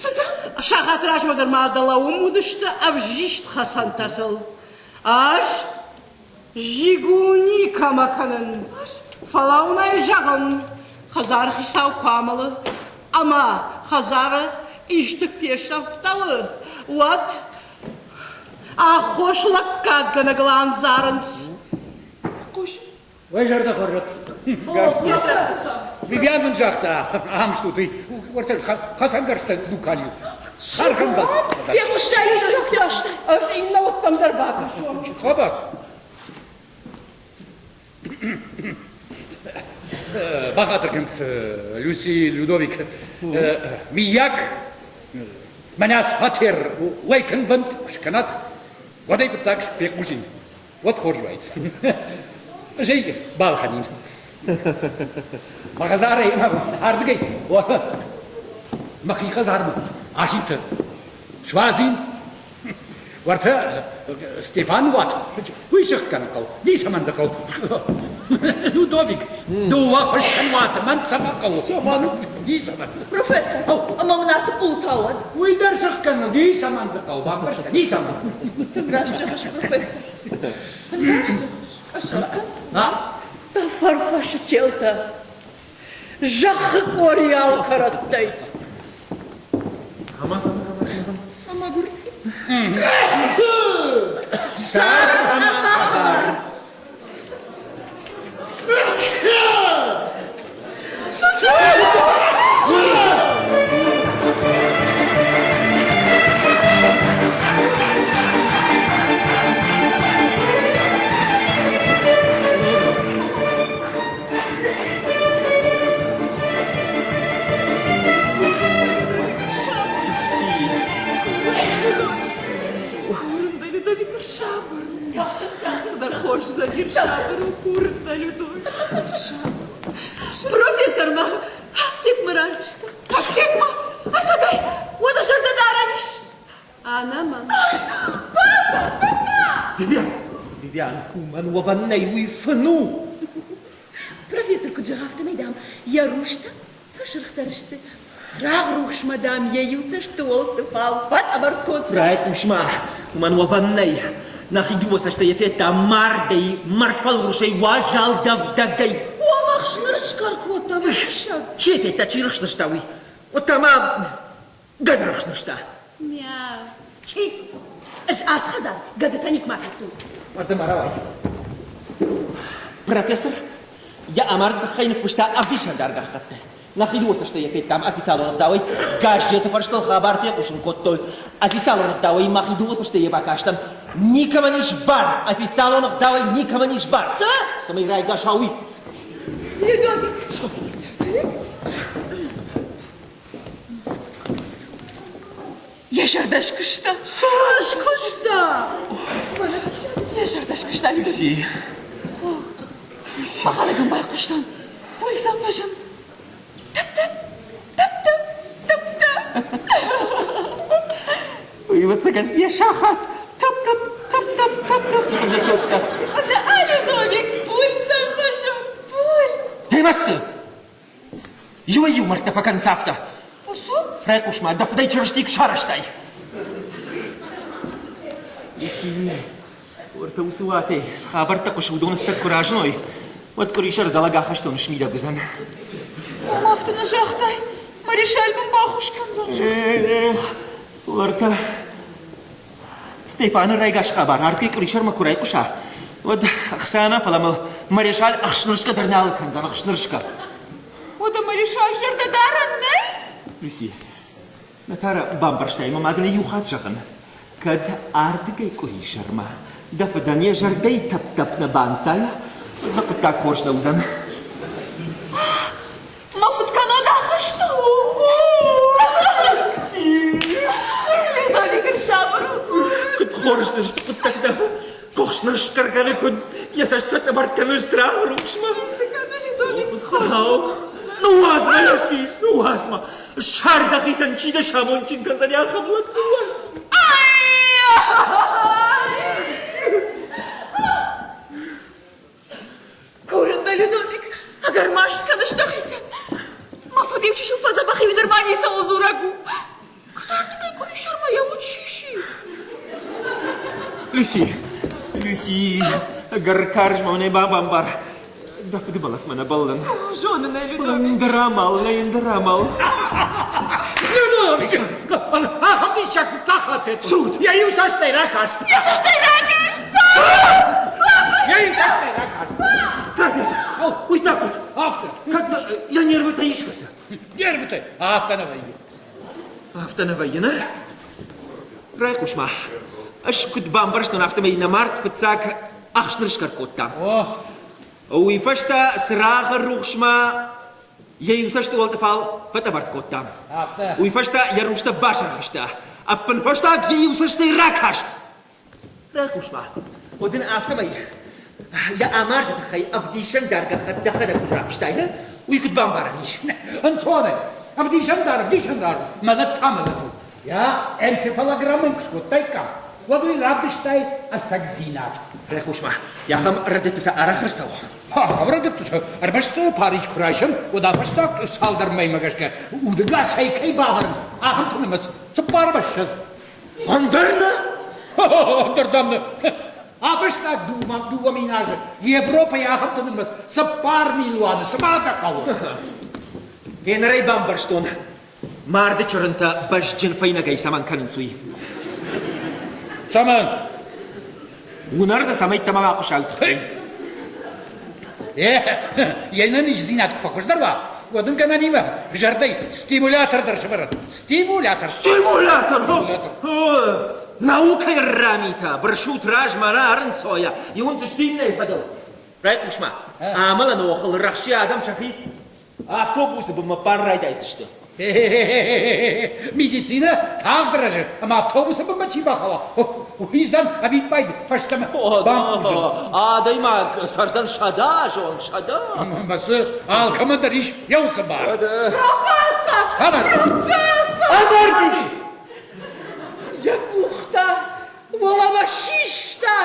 Цытӕ? Сахат размӕ дӕр ма дӕлӕ уым уыдысты ӕвзист хӕцӕнтӕ сыл. Ӕз Жигул никӕмӕ кӕнын, фӕлӕ уын ӕй зӕгъын, хӕдзары хицау куы амӕлы ӕмӕ хӕдзары исты куы фесӕфтӕуы, уӕд аххос лӕггадгӕнӕгыл андзарынц. Хъусын. Уӕ зӕрдӕ хорз уӕд. Вивиан мын загъта, ам стут, уый уӕртӕ хӕцӕнгӕрзтӕ дуканийы. Саргъӕмбӕлд. Фехъуыстай, фехъуыстай. Ӕз иннӕуӕттӕм дӕр бакӕсон. Хабар. Бахатыр кӕнут, Люси Людовик. Миййаг, мӕнӕ фатер уӕй кӕнвӕнд куы скӕнат, уӕд ӕй фыццаг фехъусин. Уӕд хорз уаид. Ӕз ӕй балхӕнин. Мӕ хӕдзарӕй ардыгӕй мӕхи хӕдзармӕ асинтӕ суадзин. Уӕртӕ Стефан уат, уый сыхгӕнын хъӕуы, ницӕмӕн дзы хъӕуы. Людовик, дыууӕ хуыссӕн уаты мӕн цӕмӕ хъӕуы? Цӕмӕн? Ницӕмӕн. Профессор, ӕмӕ мын ацы къултӕ уӕд? Уый дӕр сыхгӕнын, ницӕмӕн дзы хъӕуы, бамбӕрста, ницӕмӕн. Тынг раст зӕгъыс, профессор. Тынг раст зӕгъыс. Къӕсӕркӕ. Тӕфӕрфӕсы телтӕ зӕххы къориалы кӕрӕттӕй. Ӕмӕ Мӕгуыр. Сар ӕмӕ хӕр. Цыдӕр хорз уыдзӕни сабыр у, курын дӕ, Людовик. Профессор ма афтекмӕ рарвыста. Афтекмӕ? Ӕцӕгӕй? Уӕдӕ зӕрдӕдарӕн ис? Ӕнӕмӕнг. Папа! Папа! Вивиан! Вивиан, уымӕн уӕвӕн нӕй, уый фын у! Профессор куыд зӕгъы, афтӕмӕй, дам, йӕ рустӕ фӕсырхдӕр сты. Цырагъ рухсмӕ, дам, йӕ иу цӕсты уӕлтты фал фӕтъӕбӕртт кодта. Райхъус-ма, уымӕн уӕвӕн нӕй. Нӕхи дыууӕ цӕстӕй йӕ федта мардӕй, мӕрдфӕлурсӕй, уазал дӕвдӕгӕй. Уым ӕхснырсгӕ кодта мӕ Чи федта, чи рыхснырста, уый? Уӕд та ма гӕды рыхснырста. Мяу. Чи? Ӕз ацы хӕдзар гӕдытӕ никуы ма федтон. Уӕдӕ ма рауай. Профессор йӕ амарды тыххӕй ныффыста ӕвдисӕндар гӕххӕтты. Нӕхи дыууӕ цӕстӕй йӕ федтам официалон ӕгъдауӕй. Газеты фӕрстыл хабар фехъусын кодтой. Официалон ӕгъдауӕй мӕхи дыууӕ цӕстӕй йӕ бакастӕн. Никӕмӕн ис бар! Официалон ӕгъдауӕй никӕмӕн ис бар! Цы? Цӕмӕй райгас уа, уый. Людовик! Йӕ зӕрдӕ скуыста. Скуыста! Йӕ зӕрдӕ скуыста, Людовик. Си. Мӕхӕдӕг ын байхъуыстон. Пульс ӕм фӕзынд. Тӕп-тӕп, тӕп-тӕп, тӕп-тӕп. Уый, ӕвӕццӕгӕн, йӕ сахат тӕп-тӕп, тӕп-тӕп, тӕп-тӕп хъуыды кодта. Нӕ, Людовик, пульс ӕм фӕзынд, пульс. Ӕмӕ цы? Иуӕй-иу мӕрдтӕ фӕкӕнынц афтӕ. Усу? Райхъус-ма, дӕ фыдӕй Чырысти куы сарӕзтай. Исини, уӕртӕ уыцы уатӕй цы хабӕрттӕ хъуысы, уыдоны цӕг куы разыной, уӕд къуырисӕры дӕлӕг ахӕстоны смидӕг уыдзӕн. Ом афтӕ нӕ загътай, Маришаль мын баххуыс кӕндзӕн. Эх, уӕртӕ Степаны райгас хабар ардгӕй къуырисӕрмӕ куы райхъуыса, уӕд ӕхца нӕ, фӕлӕ мыл Марешаль ӕхснырсгӕ дӕр нал кӕндзӕн, ӕхснырсгӕ. Уӕдӕ Марешаль зӕрдӕдарӕн нӕй? Люси, Натара, бамбӕрстай мӕ ма дын иу хатт зӕгъын, кӕд ардыгӕй къуырисӕрмӕ дӕ фыдӕн йӕ зӕрдӕйы тӕпп-тӕпп нӕ банцайа, уӕд нӕ хъуыддаг хорз нӕ уыдзӕн. Мӕ фыд кӕнӕд ахӕсты у. Людовик ӕрсабыр у. Куыд хорз сты хъуыддӕгтӕ. Къухснырсгӕ кӕны, куыд йӕ цӕст фӕтъӕбӕртт кӕны стырагъы рухсмӕ. Ницы кӕны, Людовик. Хуыцау, ныууадз мӕ, Люси, ныууадз мӕ. Ссар дӕхицӕн, чи дӕ самондджын кӕндзӕни, ахӕм лӕг, ныууадз мӕ. маст кӕныс дӕхицӕн? Мӕ фыд иу чысыл фӕдзӕбӕх и, нырма ницӕуыл дзурӕг у. Куыд ардыгӕй къуырисӕрмӕ йӕ уд сиси? Люси, Люси, ӕгӕр карз мӕнӕй ма бамбар. Дӕ фыды мӕлӕтмӕ нӕ бӕллын. Зонын ӕй, Людовик. Ӕндӕр амал нӕй, ӕндӕр амал. Людовик, ахӕм диссаг фыццаг хатт федтон. Суд! Йӕ иу цӕстӕй ракаст. Йӕ цӕстӕй ракаст! Йӕ иу цӕстӕй ракаст. Профессор, уый та куыд? Афтӕ. Кӕд йӕ нервытӕ искӕцы? Нервытӕ? Афтӕ нӕ вӕййы. Афтӕ нӕ вӕййы, нӕ? Райхъус-ма, ӕз куыд бамбӕрстон, афтӕмӕй нӕ мард фыццаг ӕхснырсгӕр кодта. Уый фӕстӕ цырагъы рухсмӕ йӕ иу цӕсты уӕлтъыфал фӕтъӕбӕртт кодта. Уый фӕстӕ йӕ рустӕ басырх сты. Ӕппынфӕстаг йӕ иу цӕстӕй ракаст. Райхъус-ма, уӕд ын афтӕмӕй йӕ амарды тыххӕй ӕвдисӕндар гӕххӕтт дӕхӕдӕг куыд рафыстай, уый куыд бамбарӕн ис? Ӕнцонӕй. Ӕвдисӕндар, ӕвдисӕндар, мӕлӕт та мӕлӕт у. Йӕ энцефалограммӕ куы скодтаиккам, уӕд уый равдыстаид ӕцӕгдзинад. Райхъус-ма, ахӕм рӕдыдтытӕ арӕх ӕрцӕуы? Ахӕм рӕдыдтытӕ ӕрмӕст Париж куы райсӕм, уӕд а фӕстаг цалдӕр мӕймӕ гӕсгӕ удӕгасӕй кӕй бавӕрынц, ахӕмты нымӕц 24. Ӕндӕр нӕ? Ӕндӕр дам нӕ. Афӕстаг 2000 азы Европӕйы ахӕмты нымӕц 4 милуаны. Цы ма дӕ хъӕуы? Гъеныр ӕй бамбӕрстон, марды чырынтӕ бӕзджын фӕйнӕгӕй цӕмӕн кӕнынц, уый. Цӕмӕн? Уынӕр дзы цӕмӕйттӕ ма бахъуыса, уый тыххӕй. Йе нӕниздзинад куы фӕхуыздӕр уа, уӕд ын гӕнӕнимӕ зӕрдӕй стимулятор дӕр сӕвӕрӕд. Стимулятор! Стимулятор! Наукӕйы рамитӕ, бырсут размӕ рарынцойӕ, иуын сты иннӕйы фӕдыл. Райхъус-ма, амӕлӕны охыл рӕхджы адӕм сӕхи автобусы бынмӕ ппар райдайдзысты. Медицинӕ тагъд рӕзы, ӕмӕ автобусы бынмӕ чи бахауа, уый дзӕн ӕвиппайды фӕстӕмӕ бампъузын. Адӕймаг цӕрдзӕн 100 азы онг, 100. Ӕмӕ цы, алкӕмӕн дӕр ис йӕ уыцы бар. Профессор! Профессор! Амардис! Йӕ къухтӕ уӕлӕмӕ систа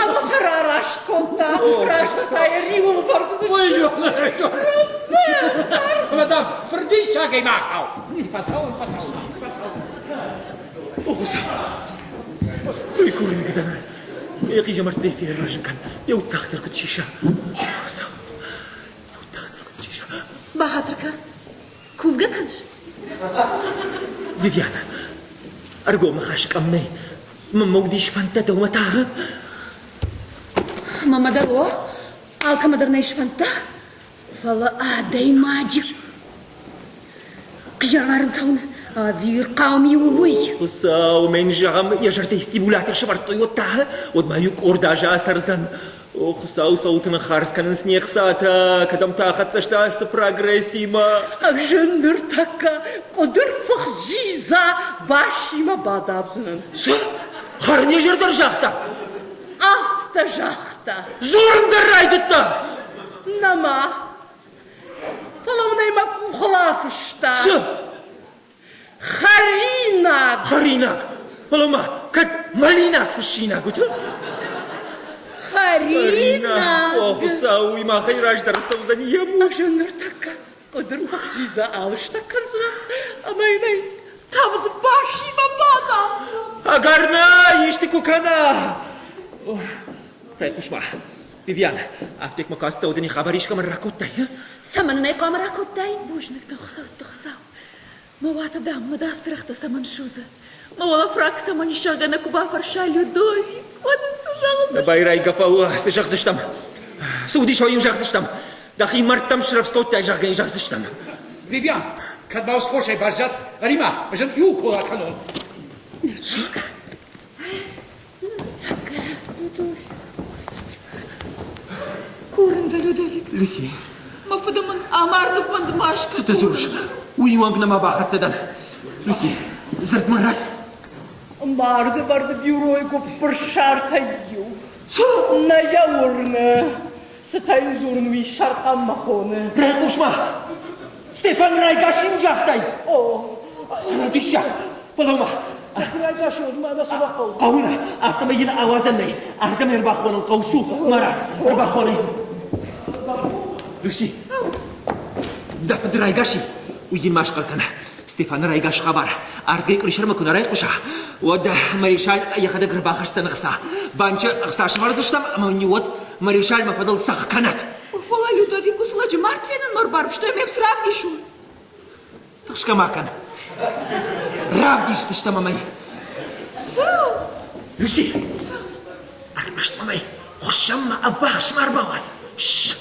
ӕмӕ сӕ рараст кодта. Раст та йӕ риуыл вӕрд уыдысты. Профессор! Ӕмӕ дам, фырдиссагӕй ма хау. Фӕцӕуын, фӕцӕуын, фӕцӕуын. О, Хуыцау! Уый курын дӕн. Йӕ хъизӕмӕрттӕй фервӕзын кӕн. Йӕ уд тагъддӕр куыд сиса. Хуыцау! Йӕ уд тагъддӕр куыд сиса. Бахатыр кӕн. Кувгӕ кӕныс? Вивиана, ӕргом ныхас къӕм нӕй. Мӕнмӕ уыдис фӕндтӕ дӕумӕ та. Мӕнмӕ дӕр о, алкӕмӕ дӕр нӕ ис фӕндтӕ. Фӕлӕ адӕймаджы хъизӕмарӕн ӕвирхъау ми у уый. Хуыцау, мӕн зӕгъӕм, йӕ зӕрдӕйы стимулятор сӕвӕрдтой, уӕд та, уӕд ма иу къорд азы ацӕрдзӕн. О, Хуыцау, цӕуылты ныххардз кӕнынц не хцатӕ, кӕдӕм та ахӕццӕ сты ацы прогрессимӕ? Ӕз ын ныртӕккӕ къуыдырфых дзидза басимӕ бадавдзынӕн. Цы? Хӕрнизӕр дӕр загъта? Афтӕ загъта. Дзурын дӕр райдыдта? Нӕма. Фӕлӕ мын ӕй мӕ къухыл афыста. Цы? Хӕринаг! Хӕринаг! Фӕлӕ ма кӕд мӕлинаг фыссинаг уыд? Хӕринаг! О, Хуыцау, уый махӕй раздӕр цӕудзӕни йӕ Ӕз ын ныртӕккӕ къуыдырмӕ дзидза алыстӕг кӕндзынӕн ӕмӕ йын ӕй тӕвд басимӕ бадавдзӕн. Ӕгӕр нӕ, исты куы кӕна! Райхъус-ма, Вивиан, афтек мӕ куы ацыдтӕ, уӕд ын хабар искӕмӕн ракодтай? Цӕмӕн ын ӕй хъуамӕ ракодтай? Бузныг дӕ хуыцӕутты Хуыцау. Мӕ уаты, дам, мӕ дӕ цырӕгътӕ цӕмӕн судзы? Мӕ уӕлӕ фрак цӕмӕн ис, зӕгъгӕ, нӕ куы бафӕрса Людовик, уӕд ын цы зӕгъдзыстӕм? Байрайгӕ фӕуы, цы зӕгъдзыстӕм? Цы уыдис, йын зӕгъдзыстӕм. Дӕхи мӕрдтӕм срӕвдз кодтай, зӕгъгӕ, йын зӕгъдзыстӕм. Вивиан, кӕд ма усхосӕй баззад, ӕри-ма, ӕз ын иу укол акӕнон. Людовик. Курын дӕ, Людовик. Люси. Мӕ фыды мын амарыны фӕнд ма скӕн. Цы ты дзурыс? Уый онг нӕма бахӕццӕ дӕн. Люси, дзырд мын ратт. Марды барды бюройы гуыппырсартӕй иу. Цы? Нӕ йӕ уырны. Цытӕ йын дзурын, уый сӕрхъӕн мӕ хоны. Райхъус-ма! Стефан райгас ин загътай? О. Диссаг! Фӕлӕуу-ма! Райгас уӕд ма нӕ цы бахъӕуы? Хъӕуы нӕ, афтӕмӕй йын ауадзӕн нӕй. Ардӕм ӕрбахонын хъӕуы цу, марадз, ӕрбахонай. Люси! Дӕ фыд райгас и, уый йын ма схъӕр кӕн. Стефаны райгас хабар ардгӕй къуырисӕрмӕ куы нӕ райхъуыса, уӕд Маришаль йӕхӕдӕг ӕрбахӕсдзӕн ӕхца. Банчы ӕхца сӕвӕрдзыстӕм ӕмӕ мын уӕд Маришаль мӕ фӕдыл цӕхх кӕнӕд. Фӕлӕ Людовикус лӕджы мард фенынмӕ ӕрбарвыстой ӕмӕ йӕм цы равдисон? Тыхсгӕ ма кӕн. Равдисдзыстӕм ӕм ӕй. Цы? Люси, ӕрмӕст мӕм ӕй хуыссӕнмӕ ӕввахс ма ӕрбауадз. Шш!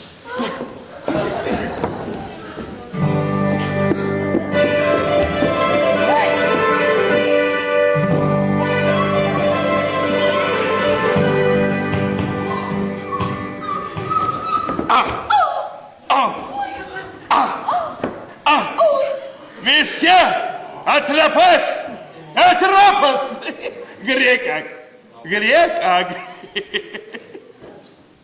Месье, Атрапас! Атрапас! Грекъаг! Грекъаг!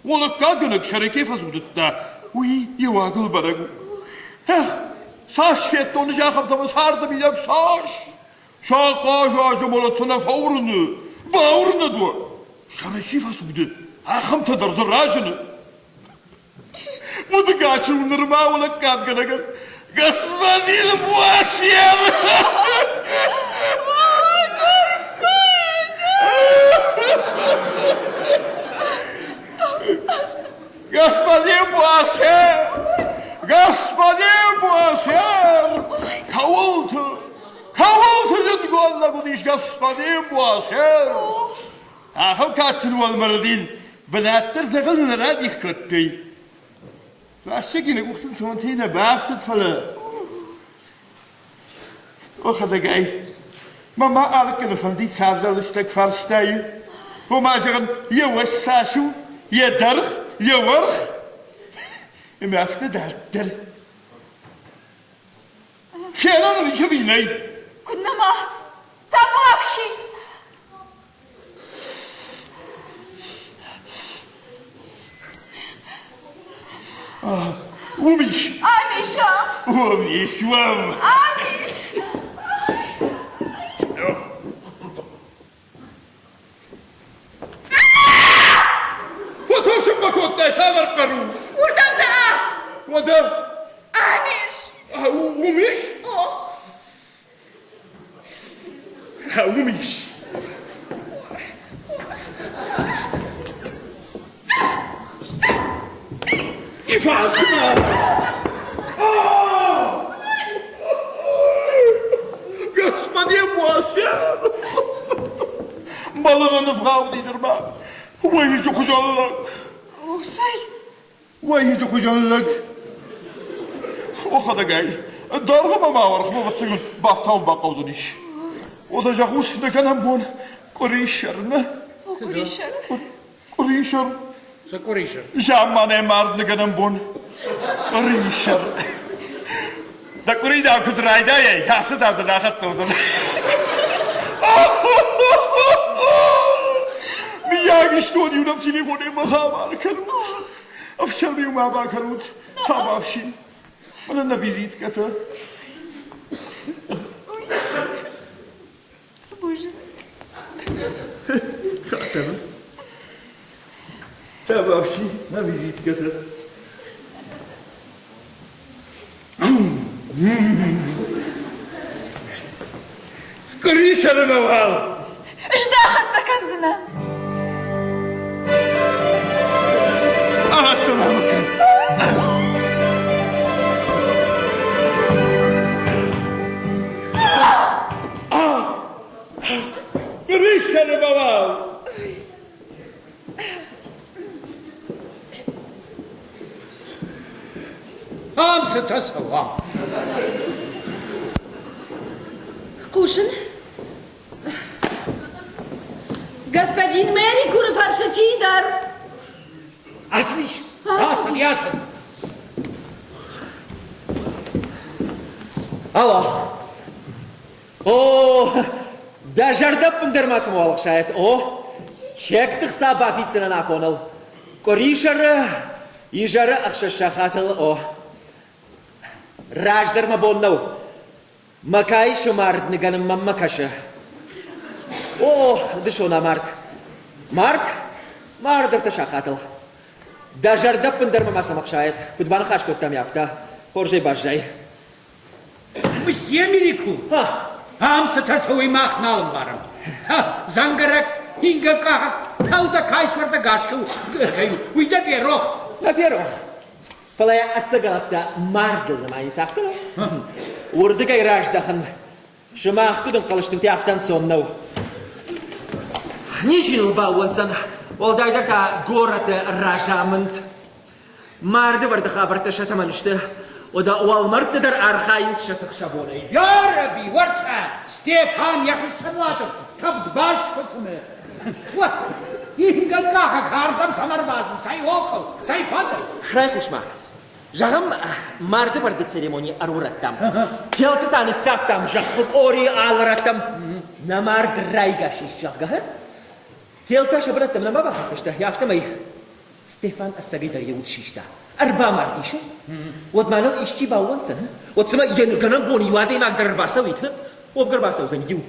Уӕлӕггаггӕнӕг сӕрӕй фӕцудыдта, уый йӕ уагыл бӕрӕг у. Эх, цас федтон зӕххӕмтӕ мӕ царды мидӕг, цас! Сӕ хъазуазы мӕлӕт нӕ фӕуырны, бауырнӕд уӕ! Сӕрӕй чи фӕцуды, ахӕмтӕ дӕр дзы разыны. Удыгас у нырма у лӕггадгӕнӕгӕн. Господин Буасьер! Господин Буасьер! Господин Буасьер! Кӕуылты, кӕуылты зындгонд лӕг уыдис господин Буасьер! Ахӕм кадджын уӕлмӕрдин бынат дӕр дзӕгъӕлы нӕ радих кодтой. Рӕстӕгины къухты цонтӕй нӕ бафтыд, фӕлӕ охӕдӕгӕй мӕ ма алыккӕны фӕндид цавдӕр лыстӕг фарстайы. Ома, зӕгъын, йӕ уӕз цас у, йӕ дӕргъ, йӕ уӕрх. Ӕмӕ афтӕ дарддӕр. Фенӕн ын ис ӕви нӕй? Куыд нӕма? Табуафси! Уым ис. Ам ис, ам. Уым ис, уым. Ам ис. Фӕтӕрсын мӕ кодтай, цавӕр хъӕр у? Уырдӕм дӕ! Уӕдӕ? Ам ис. Уым ис? О. Уым ис. Фарсмӕ! Господин Буасян! Мӕлын нывгъауди нырма. Уӕйыджы хуызӕн лӕг. Усай! Уӕйыджы хуызӕн лӕг. Охӕдӕгай, дӕргъы мӕ ма уӕрхмӕ ӕвӕццӕгӕн бафтауын бахъӕудзӕнис. Уӕдӕ зӕгъут, нӕ кӕнӕм бон къуырисӕрмӕ. Къуырисӕр? Къуырисӕр. Цы къуырисӕр? Замманай мард ныгӕнӕн бон. Къуырисӕр. Дӕ къуыри дӕм куыд райдайай, афтӕ дӕм дын ахӕццӕ уыдзӕн. Мыййаг истон-иу нӕм телефонӕй махабар кӕнут. Ӕфсӕрм-иу ма бакӕнут, табафсин. Мӕнӕ нӕ визиткӕтӕ. Хатыр. Табафси, нӕ визиткӕтӕ. Къуырисӕрмӕ уал! Здӕхӕццӕ кӕндзынӕн. Ахӕццӕ мӕ кӕн. Къуырисӕрмӕ уал! Ам цытӕ цӕуа? Хъусын. Господин Мэри куры фӕрсы чидӕр. Ацыдис. Ацыди, ацыд. Алло. О, дӕ зӕрдӕ ӕппындӕр ма цӕмӕуал ӕхсайӕд. О, чекты хца бафиддзынӕн афоныл. Къуырисӕры изӕры ӕхсӕз сахатыл, о. Раздӕр мӕ бон нӕу. Мӕ кайсы мард ныгӕнын мӕнмӕ кӕсы. О, дысон амард. Мард? Мард ӕртӕ сахатыл. Дӕ зӕрдӕ ӕппындӕр мӕ ма цӕмӕ хсайӕд. Куыд баныхас кодтам, афтӕ. Хорзӕй баззай. Мсье Мирику, ам цытӕ цӕуы, мах нал ӕмбарӕм. Дзӕнгӕрӕг, ингӕнкъахӕг, тӕлдӕ кайсвӕрдӕ гӕсгӕ кӕй у, уый дӕ ферох. Нӕ ферох. Фӕлӕ йӕ ӕцӕгӕлӕттӕ мардыл нымайынц, афтӕ нӕ? Уырдыгӕй раздӕхын сымах куыд ӕнхъӕл стут, афтӕ ӕнцон нӕу. Ничи ныл баууӕнддзӕн, уӕлдайдӕр та горӕты разамынд. Мардывӕрды хабӕрттӕ сӕ тӕмӕн сты, уӕдӕ уӕлмӕрдты дӕр архайынц сӕ тых сӕ бонӕй. Йарӕби, уӕртӕ Степан йӕ хуыссӕнуаты тӕвд бас фысымы. Уӕд ингӕнкъахӕг ардӕм цӕмӕ ӕрбацыд, цӕй охыл, цӕй фӕдыл? Райхъус-ма, зӕгъӕм, мардывӕрды церемони ӕрурӕдтам. Телты та ныццавтам зӕххы къори алы рӕттӕм. Нӕ мард райгас ис, зӕгъгӕ. Телтӕ сӕ бынӕттӕм нӕма бахӕццӕ сты, афтӕмӕй Стефан ӕцӕгӕйдӕр йӕ уд систа. Ӕрбамардис. Уӕд ма ныл исчи баууӕнддзӕн? Уӕд цымӕ йӕ ныгӕнӕн бон иу адӕймаг дӕр ӕрбацӕуид? Уӕвгӕ ӕрбацӕудзӕн иу.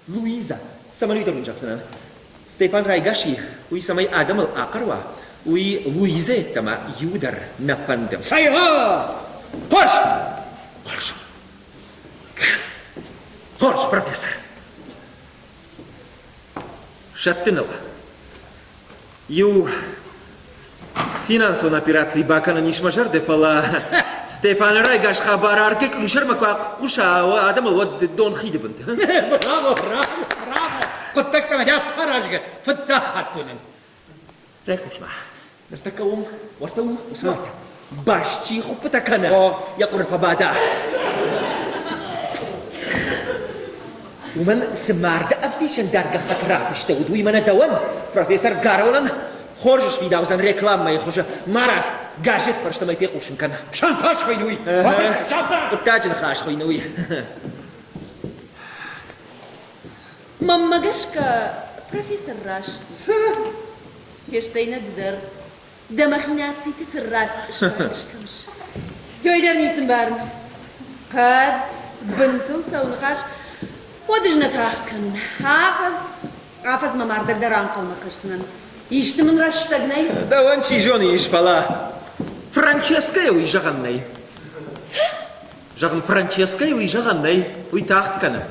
Луиза, цӕмӕн уый дӕр уын зӕгъдзынӕн. Стефан райгас и, уый цӕмӕй адӕмыл ахъӕр уа, уый Луиза йеддӕмӕ иуы дӕр нӕ фӕнды. Цӕй, хорз! Хорз. Хорз, профессор. Сӕттын ыл. Иу финансон операци бакӕнӕн ис мӕ зӕрды, фӕлӕ Стефаны райгас хабар аргы къусӕрмӕ куы ахъуса адӕмыл, уӕд дон хиды бынты. Браво, браво, браво! Хъуыддӕгтӕ мӕ афтӕ аразгӕ фыццаг хатт уынын. Райхъус-ма, ныртӕккӕ уым, уӕртӕ уым, уыцы уаты баст чи хуыппытӕ кӕны, йӕ хъуыры фӕбада. Уымӕн цы марды ӕвдисӕндар гӕххӕтт рафыстӕуыд, уый мӕнӕ дӕуӕн, профессор Гаронӕн, хорз сфидаудзӕн рекламӕйы хуызы. Марадз, газет фӕрстӕм ӕй фехъусын кӕн. Шантаж хуыйны уый! Шантаж! Хъуыддаджы ныхас хуыйны уый. Мӕнмӕ гӕсгӕ, профессор раст у. Цы? Фестӕй нӕ ды дӕр. Дӕ махинациты цы раттыс, кӕныс? Ёй дӕр ницы мбарын. Кӕд бынтыл цӕуы ныхас, уӕд ӕз нӕ тагъд кӕнын. Афӕдз, афӕдзмӕ мардӕг дӕр ӕнхъӕлмӕ кӕсдзынӕн. Исты мын рӕстӕг нӕй? Дӕуӕн чи зоны ис, фӕлӕ Франческӕйӕ уый зӕгъӕн нӕй. Цы? Зӕгъын, Франческӕйы уый зӕгъӕн нӕй, уый тагъд кӕны.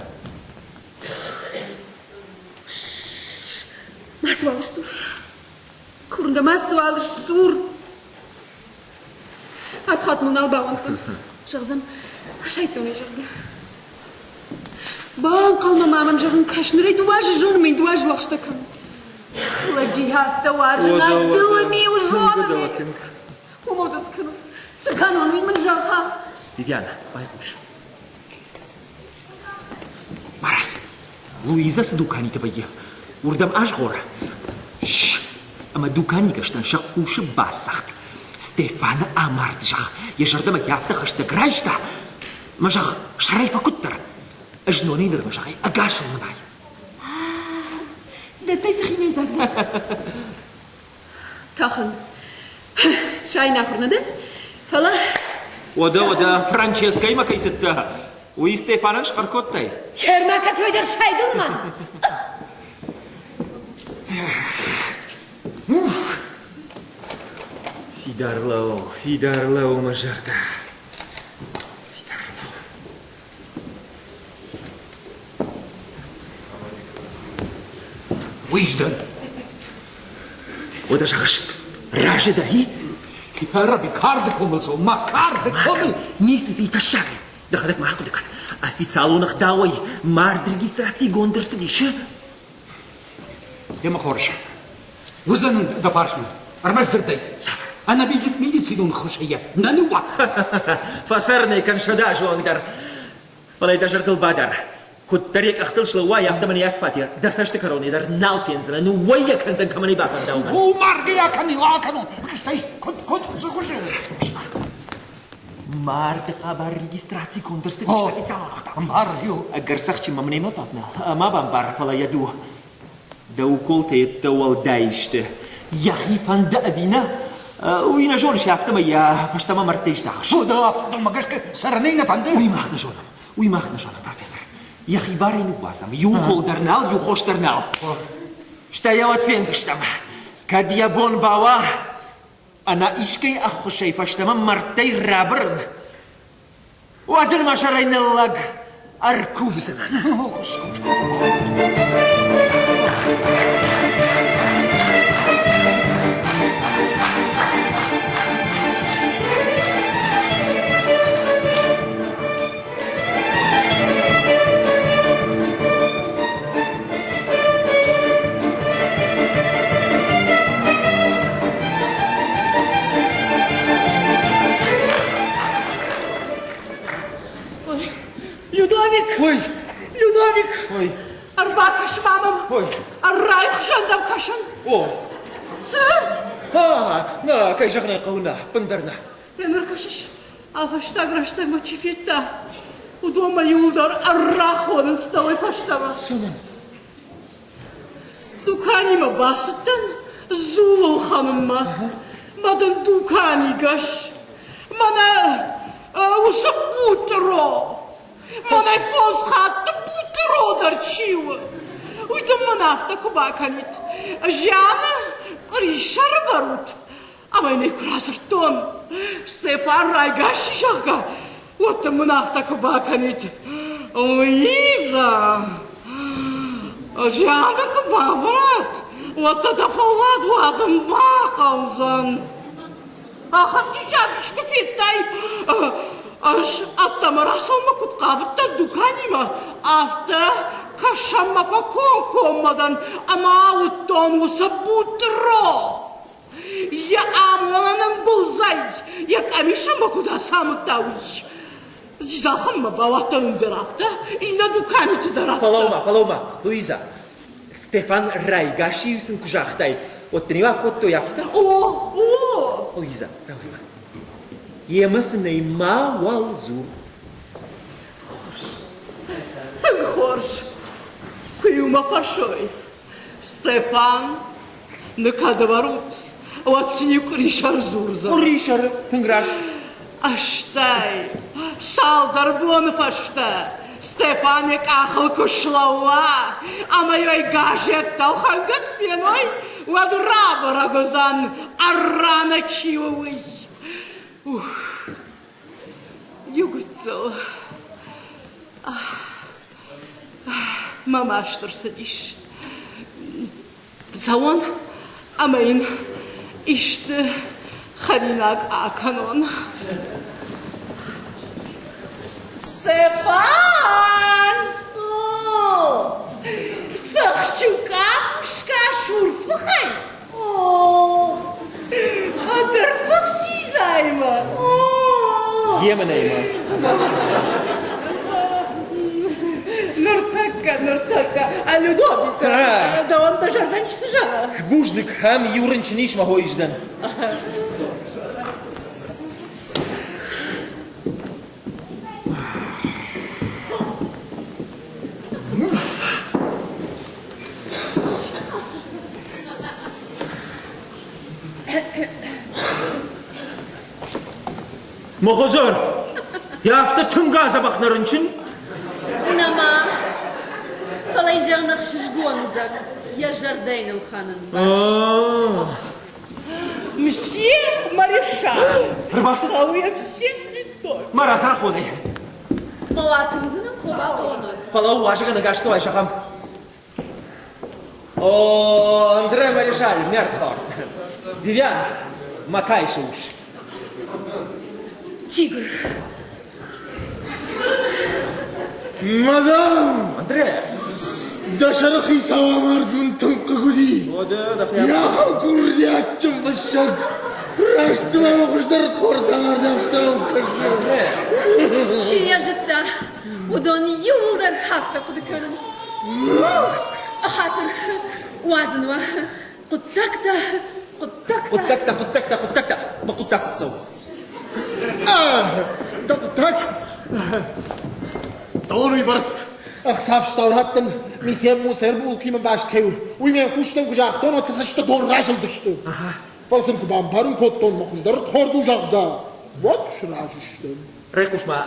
Мацуал сдзур. Курын дӕ, мацуал сдзур. Ацы хатт мыл нал бауӕнддзӕн. Зӕгъдзӕн, асайдтон ӕй, зӕгъгӕ. Банхъӕлмӕ ма мӕм, зӕгъын, кӕс, нырӕй дыууӕ азы зоны, мӕн дыууӕ азы лӕгъстӕ кӕны. Лӕджиӕдтӕ уарзын, ӕдылы ми у зонын. Уымӕ дӕ цы кӕнон? Цы кӕнон, уый мын зӕгъа. Вивиана, байхъус. Марадз, Луизӕ цы дуканиты вӕййы, уырдӕм азгъор. Ӕмӕ дуканигӕстӕн сӕ хъусы бацагъд. Стефаны амард, зӕгъ, йӕ зӕрдӕмӕ йӕ афтӕ хӕстӕг райста, мӕ, зӕгъ, сӕрӕй фӕкуыддӕр. Знонӕй нырмӕ, зӕгъ, ӕгасыл нымайы. Дӕттӕй цы хинӕйдзаг дӕ? Тӕхын. Сайын ахуыр нӕ дӕн, фӕлӕ... Уӕдӕ, уӕдӕ, Франческӕимӕ кӕй цыдтӕ, уый Стефанӕн схъӕр кодтай? Чермӕ кӕтой дӕр сайдыл нымад. Фидар лӕуу, фидар лӕуу, мӕ зӕрдӕ. Фидар лӕуу. Уый дӕн. Уӕдӕ зӕгъыс, разы дӕ, и? Раби, карды комыл цӕуы, ма карды комыл! Ницы дзы и тӕссагӕй. Дӕхӕдӕг ма ахъуыды кӕн. Официалон ӕгъдауӕй мард регистрацигонд ӕрцыдис. Емӕ хорз. Уыдзӕн дӕ фарсмӕ. Ӕрмӕст дзырдӕй. Цавӕр? Ӕнӕ медицинон ӕххуысӕй йӕ нӕ ныууадздзӕн. Фӕцӕрынӕй кӕн 100 азы онг дӕр. Фӕлӕ дӕ зӕрдыл бадар, куыддӕр йӕ къӕхтыл слӕууай, афтӕ мын йӕ фатер дӕ цӕсты кӕронӕй дӕр нал фендзынӕ, ныууӕй йӕ кӕндзӕн, кӕмӕн ӕй бафӕнда, уымӕн. О, маргӕ йӕ кӕнын, акӕнон, стӕй куыд, куыд, цы хуызы? Марды хабар регистрацигонд ӕрцыдис официалон ӕгъдауӕй. Ӕмбар-иу. Ӕгӕр цӕхджын мӕм немӕ бавнал, ма бамбар, фӕлӕ йӕ ду. Дӕ уколтӕ йедтӕ уӕлдай сты. Йӕхи фӕнды ӕви нӕ, уый нӕ зоныс, афтӕмӕй йӕ фӕстӕмӕ мӕрдтӕй здахыс. Уӕдӕ афтӕ дӕумӕ гӕсгӕ цӕрынӕй нӕ фӕнды? Уый мах нӕ зонӕм, уый мах нӕ зонӕм, профессор. Йӕхи барӕй ныууадзӕм, иу укол дӕр нал, иу хос дӕр нал. Стӕй йӕ уӕд фендзыстӕм. Кӕд йӕ бон бауа, ӕнӕ искӕй ӕххуысӕй фӕстӕмӕ мӕрдтӕй рабырын. Уӕд ын мӕ сӕрӕй ныллӕг ӕркувдзынӕн. Ой, Людовик! Ой! Людовик! Ой! Ӕрбакӕс ма мӕм! Ой! Ӕррайы хсӕн дӕм кӕсын! О! Цы? А, нӕ, кӕй зӕгъын ӕй хъӕуы, нӕ, ӕппындӕр нӕ. Ныр кӕсыс, а фӕстаг рӕстӕгмӕ чи федта, уыдон мӕ иуылдӕр ӕрра хонынц дӕуӕй фӕстӕмӕ. Цӕмӕн? Дуканимӕ бацыдтӕн дзул ӕлхӕнынмӕ. Мӕ дын дуканигӕс. Мӕнӕ уыцы бутъро. Мӕнӕ фондз хатты бутъро дӕр чи у, уый дын мын афтӕ куы бакӕнид. Зианы къуырисӕры вӕрут, Ӕмӕ йын ӕй куы радзырдтон, Стефан райгас и, зӕгъгӕ, уӕд дын мын афтӕ куы бакӕнид. Луиза, зианы куы бавӕрат, уӕд дӕ дӕ фӕллад уадзын бахъӕудзӕн. Ахӕм диссаг искуы федтай? Ӕз ӕддӕмӕ рацӕуынмӕ куыд хъавыдтӕн дуканимӕ, афтӕ кӕсӕнмӕ фӕкомкоммӕ дӕн ӕмӕ ауыдтон уыцы бутъро. Йӕ амонӕн ӕнгуылдзӕй йӕ къамисӕмӕ куыд ацамыдта, уый. Зӕххынмӕ бауадтӕн уым дӕр афтӕ, иннӕ дуканиты дӕр афтӕ. Фӕлӕуу-ма, фӕлӕуу-ма, Луиза, Стефан райгас-иу сын куы загътай, уӕд дын-иу акодтой афтӕ? О, о! Луиза, рауай-ма. Йемӕ сын ӕй мауал дзур. Хорз. Тынг хорз. Куы-иу мӕ фӕрсой, Стефан, Кӕд ӕвӕрут, уӕд сын иу къуырисӕр дзурдзӕн. Къуырисӕр, тынг раст. Ӕстӕй, цалдӕр боны фӕстӕ Стефан йӕ къахыл куы слӕууа ӕмӕ йӕ газеттӕ ӕлхӕнгӕ куы феной, уӕд рабӕрӕг уыдзӕн, ӕрра нӕ чи у, уый. Ух, иу гыццыл мӕ маст ӕрцыдис. Цӕуон ӕмӕ йын исты хӕринаг акӕнон. Стефан! Цӕхджын къабуска сурфыхӕй? Ӕгӕр фых дзидзаимӕ? Емынӕимӕ. Ныртӕккӕ, ныртӕккӕ, Людовик, дӕуӕн дӕ зӕрдӕ ницы зӕгъы? Бузныг, ӕм иу рынчын ис мӕ хойы здӕн. Мохозор, йӕ афтӕ тынг адзӕбӕх нӕ рынчын? Нӕма. Фӕлӕ йын зӕгъын ӕхсызгон уыдзӕн, йӕ зӕрдӕ йын ӕлхӕнын. Мсье Маришал, Ӕрбацыд? Цӕуы все не Мӕ разрахонӕй. Мӕ уаты уыдзынӕн куы бахъонон. Фӕлӕуу, уазӕгӕн ӕгас цӕуай, зӕгъӕм. О, Андре Маришаль, мӕрдхорд. Вивиан, мӕ кайсы ус. Тигр. Мадам! Андре! Дӕ сӕрыхицау амард мын тынг хъыг уыди. Йӕ курдиатджын фыссӕг раст цыма мӕ хуыздӕр рдхордтӕ афтӕ кӕсы. Чи йӕ зыдта, уыдон иууылдӕр афтӕ хъуыды кӕнынц. Хатыр, уадзын уӕ. Хъуыддӕгтӕ, хъуыддӕгтӕ. Хъуыддӕгтӕ, хъуыддӕгтӕ, хъуыддӕгтӕ. Мӕ хъуыддаг куыд цӕуы? Дӕ хъуыддаг? Дӕуӕн уыйбӕрц ӕхца раттын мисер мусер булкимӕ баст кӕй у, уый ме хъустӕн куы загътон, уӕд сӕ цӕстытӕ дон разылдысты. Фӕлӕ сын куы бамбарын кодтон, мӕ хуыздӕр рдхорд у, зӕгъгӕ, уӕд сразы сты. Райхъус-ма,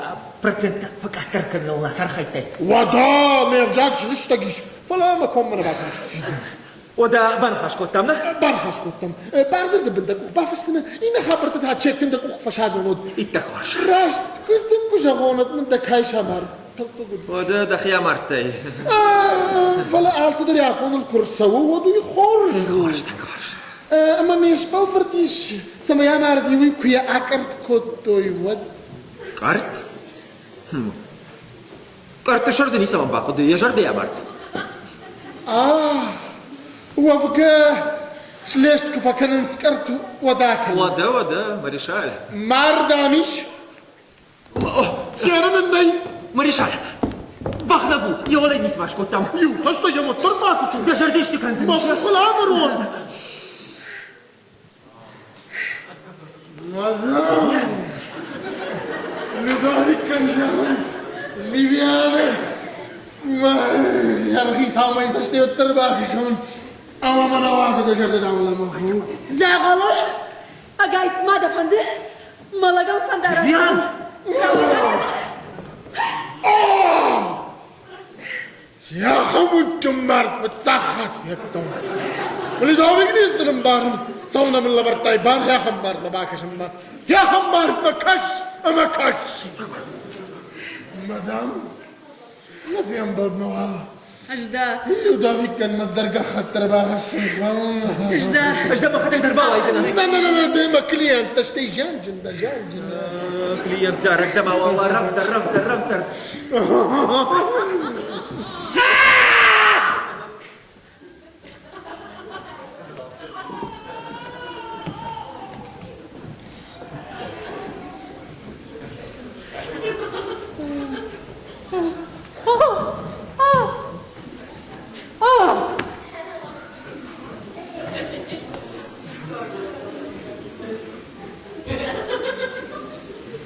проценттӕ фӕкъаддӕр кӕныныл нӕ сархайдтай? Уӕдӕ ме взаг срыстӕг ис, фӕлӕ мӕ коммӕ нӕ бакастысты. Уӕдӕ баныхас кодтам, нӕ? Баныхас кодтам. Бардзырды бын дӕ къух бафысдзынӕ, иннӕ хабӕрттӕ та чеккын дӕ къух фӕсадзон уӕд. Иттӕг хорз. Раст куы дын куы. зӕгъон, уӕд мын дӕ кай самар. Уӕдӕ дӕхи амардтай. Фӕлӕ алцыдӕр афоныл куы рцӕуы, уӕд уый хорз у. Хорз, тынг хорз. Ӕмӕ не сбӕлвырд ис, цӕмӕй амарди, уый куы йӕ акъӕртт кодтой, уӕд. Къӕртт? Къӕртты сӕр дзы ницӕмӕн бахъуыд, йӕ зӕрдӕ йӕ амардта. А, уӕвгӕ, слест куы фӕкӕнынц къӕртт, уӕд акӕнынц. Уӕдӕ, уӕдӕ, Маришаль. Мард ам ис? Фенын ын нӕй. Маришаль, бӕхнӕг у, йӕ уӕлӕ ницыма скодтам. Иу фӕстӕ йӕм уӕддӕр бакусын. Дӕ зӕрдӕ исты кӕндзӕнис. Мӕ къухыл авӕрон. Мадам, Людовикӕн зӕгъын, Вивианӕ, мӕ хицаумӕ цӕстӕй уӕддӕр бахизон, ӕмӕ мӕ нӕ уадзы дӕ зӕрдӕ дауыл ӕмӕ Дзӕгъӕлы ӕгайтма дӕ фӕнды, мӕлӕгӕн фӕндараст. Виан! Йӕхӕмудджын мард фыццаг хатт федтон. Людовик не ӕмбарын, цӕуылнӕ мын лӕвӕрдтай бар йӕхӕм мардмӕ бакӕсынмӕ. Йӕхӕм мардмӕ кӕс ӕмӕ кӕс! Мадам, нӕ фембӕлдмӕ уал. Ӕз дӕ. Людовикӕн мӕздӕр гӕххӕтт ӕрбахӕссын хъӕуы. Ӕз дӕ. Ӕз дӕ мӕхӕдӕг дӕр бауайдзынӕн. Нӕ, нӕ, нӕ, нӕ, ды мӕ клиенттӕ, стӕй зианджын дӕ, зианджын. Клиент дарӕг дӕ ма уа, рӕвдздӕр, рӕвдздӕр, рӕвдздӕр.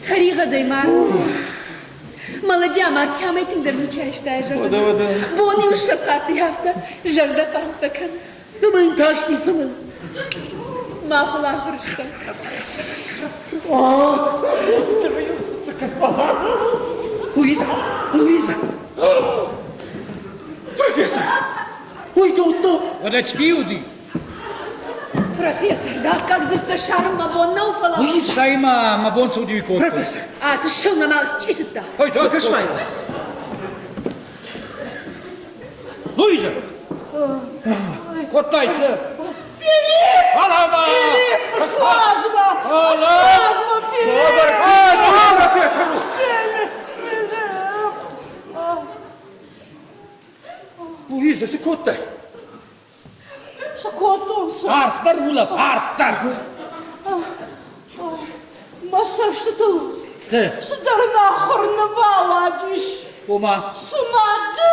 Тӕригъӕдӕй мард. Мӕлӕджы амардти амӕй тынгдӕр ничи айста йӕ зӕрдӕ. Бон-иу 20 хатты афтӕ зӕрдӕхъӕрмттӕ кӕны. Ӕмӕ йын тас ницӕмӕн. Махыл ахуыр стӕм. Луиза! Луиза! Профессор! Ой, да то! Уӕдӕ чи уыди? Профессор, да как дзырдтӕ ссарын мӕ бон нӕу, фӕлӕ... Луиза! Стӕй ма мӕ бон цы уыди, уый кодтон. Профессор! Ацы сыл нӕма счъисыдта. Ой, Фӕкӕс-ма йыл. Луиза! Кодтай цы? Филипп! Алама! Филипп, суадз мӕ! Суадз мӕ, Филипп! Профессор! Филипп! Филипп! Луиза, цы кодтай? Цы кодтон, цы? Арфдӕр улӕф, арфдӕр! Мӕ цӕстытыл Цы? цыдӕр нахуыр нывауадис. Ома? Цыма ды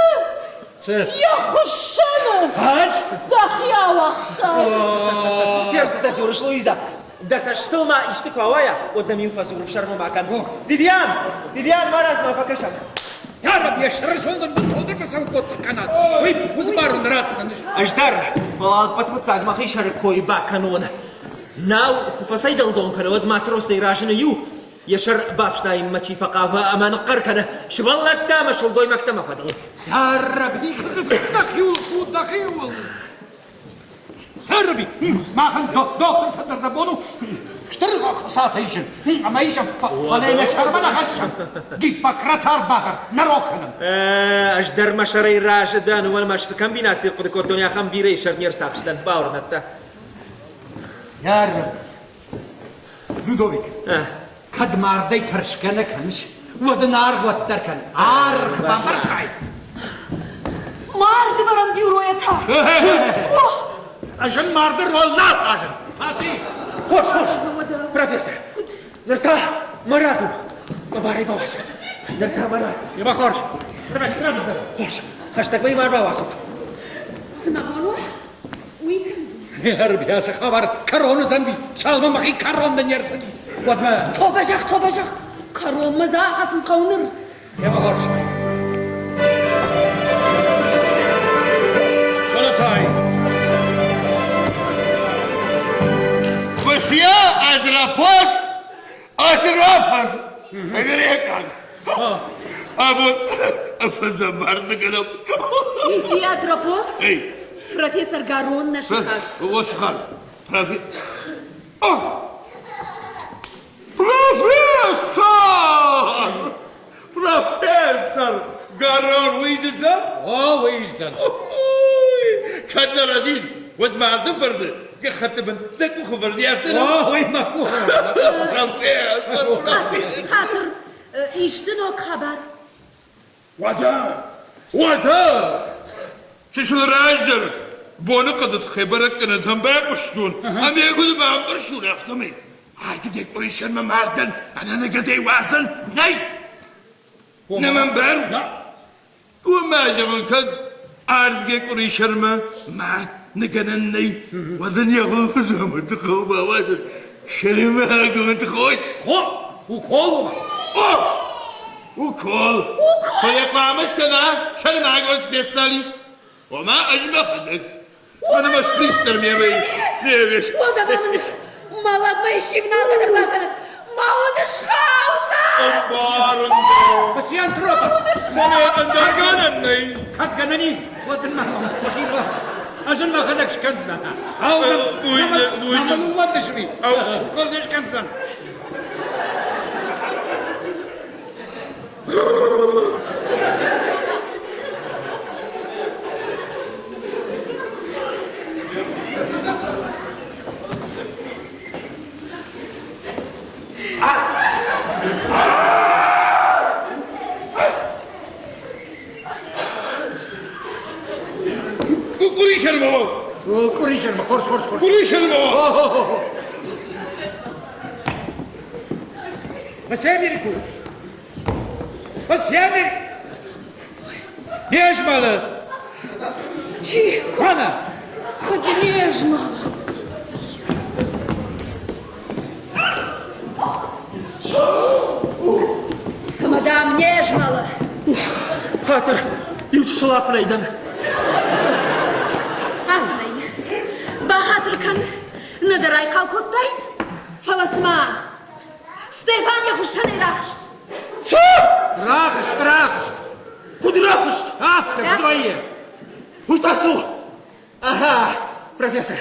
Цы? йӕ хуыссӕны Ӕз? дӕхи ауагътай. Дӕ дзурыс, Луиза. Дӕ цӕстыл ма исты куы ауайа, уӕд нӕм-иу фӕдзур, ӕфсӕрмы ма кӕн. Вивиан! Вивиан, марадз-ма фӕкӕсӕм. Ярӕби, йӕ сӕрызондӕн бынтондӕр фӕцӕуын кодта канат. Уый уыцы бар уын ратдзӕнис. Ӕз дӕр, фӕлӕ ӕппӕт фыццаг мӕхи сӕры кой бакӕнон. Нау куы фӕцӕйдӕлдон кӕны, уӕд матростӕй разыны иу, йӕ сӕр бафснайынмӕ чи фӕхъавы ӕмӕ ныхъхъӕр кӕны сывӕллӕттӕ ӕмӕ сылгоймӕгтӕ мӕ фӕдыл. Ярӕби, дӕхиуыл худ, дӕхиуыл! Ӕрби, махӕн дохтыртӕ дӕр нӕ бон у стыр хцатӕ исын ӕмӕ исӕм, фӕлӕ нӕ сӕрмӕ нӕ хӕссӕм. Гиппократ ард нӕ рох кӕнӕм. Ӕз дӕр мӕ сӕрӕй разы дӕн, уымӕн ӕмӕ цы комбинаци хъуыды кодтон, ахӕм бирӕ сӕр не рцахсдзӕн, бауырнӕд дӕ. Ярӕби, Людовик, кӕд мардӕй тӕрсгӕ нӕ кӕныс, уӕд ын аргъ уӕддӕр кӕн. Аргъ бамбӕрстай? Мардывӕрӕн бюройӕ та! Ӕз ын марды роль нал хъазын. Фӕци! Хорз, хорз, профессор. Ныр та мӕ рад у. Мӕ барӕй бауадзут. Ныр та мӕ рад. Еба хорз. Рӕвдздӕр. Хорз. Хӕстӕгмӕ ма ӕрбауадзут. Цы мӕ бон уа, уый кӕндзынӕн. Ӕрбиасы хабар кӕрон уыдзӕн, цалынмӕ мӕхи кӕронмӕ не рцыди, уӕдмӕ. Тобӕ зӕгъ, тобӕ зӕгъ, кӕронмӕ дзы ахӕцын хъӕуы ныр. Еба хорз. Балатай. Месье Адрапос, Адрапос, грекаг. Абон ӕфсӕнмарды кӕнӕм. Месье Атропос? Профессор Гарон нӕ сыхаг. Вот сыхаг. Профессор! Профессор! Гарон, уый ды дӕ? О, уый ӕз дӕн. Кӕд нӕ рӕдин, уӕд марды фырты гӕххӕтты бын дӕ къухы вӕрди афтӕ? О, уый мӕ къухы. Профессор! Хатыр, хатыр, исты ног хабар? Уӕдӕ, уӕдӕ! Чысыл раздӕр боныхъӕды тыххӕй бӕрӕггӕнӕнтӕм байхъуыстон, ӕмӕ йӕ куыд бамбӕрстон, афтӕмӕй ардыгӕй къуырисӕнмӕ мардӕн ӕнӕныгӕдӕй уадзӕн нӕй. Нӕ мӕ ӕмбарут? Уымӕ зӕгъын, кӕд ардыгӕй къуырисӕнмӕ мард ныгӕнӕн нӕй, уӕд ын йӕ хуылфы дзаумӕтты хъӕуы бауадзын сӕрмагонд хос. Хо, укол уымӕ. О! Укол. Фӕлӕ хъуамӕ скӕна сӕрмагонд специалист. Ома ӕз мӕхӕдӕг. Мӕнӕ мӕ шприц дӕр мемӕ не вест. Уӕдӕ ма мын мӕ лӕгмӕ исчи вналгӕ дӕр бакӕнӕд. Мӕ уд схаудзӕн! Ӕмбарын дӕ. Пациентропос! Фӕлӕ ӕндӕр гӕнӕн нӕй. Кӕд гӕнӕн и, уӕд ын мӕ мӕхи ӕз ын мӕхӕдӕг скӕндзынӕн. Ау, нӕ мын уӕндыс ӕви? Укол не скӕндзӕн. Къуырисӕрмӕ! Къуырисӕрмӕ, хорз, хорз, хорз. Къуырисӕрмӕ! Василий Василий! Не змӕлы! Чи? Куана! Куыд не змӕлы? Мадам, не змӕлы! Хатыр, иу чысыл афынӕй дӕн. Афынӕй. Бахатыр кӕн, нӕ дӕ райхъал кодтай? Фӕлӕ цыма Стефан йӕ хуыссӕнӕй рахызт. Цы? Рахызт, рахызт! Куыд рахызт? Афтӕ, куыд вӕййы? Уый та цы у? Ага, профессор,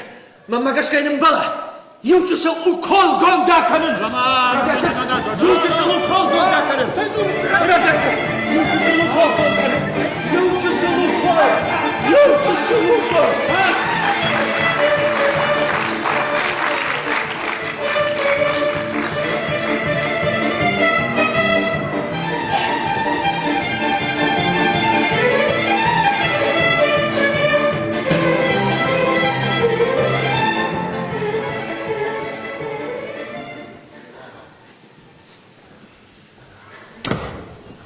мӕнмӕ гӕсгӕ йын ӕмбӕлы. Иу чысыл уколгонд акӕнын. Профессор, иу чысыл уколгонд акӕнын. Профессор, иу чысыл уколгонд кӕнын. Иу чысыл укол! Иу чысыл укол!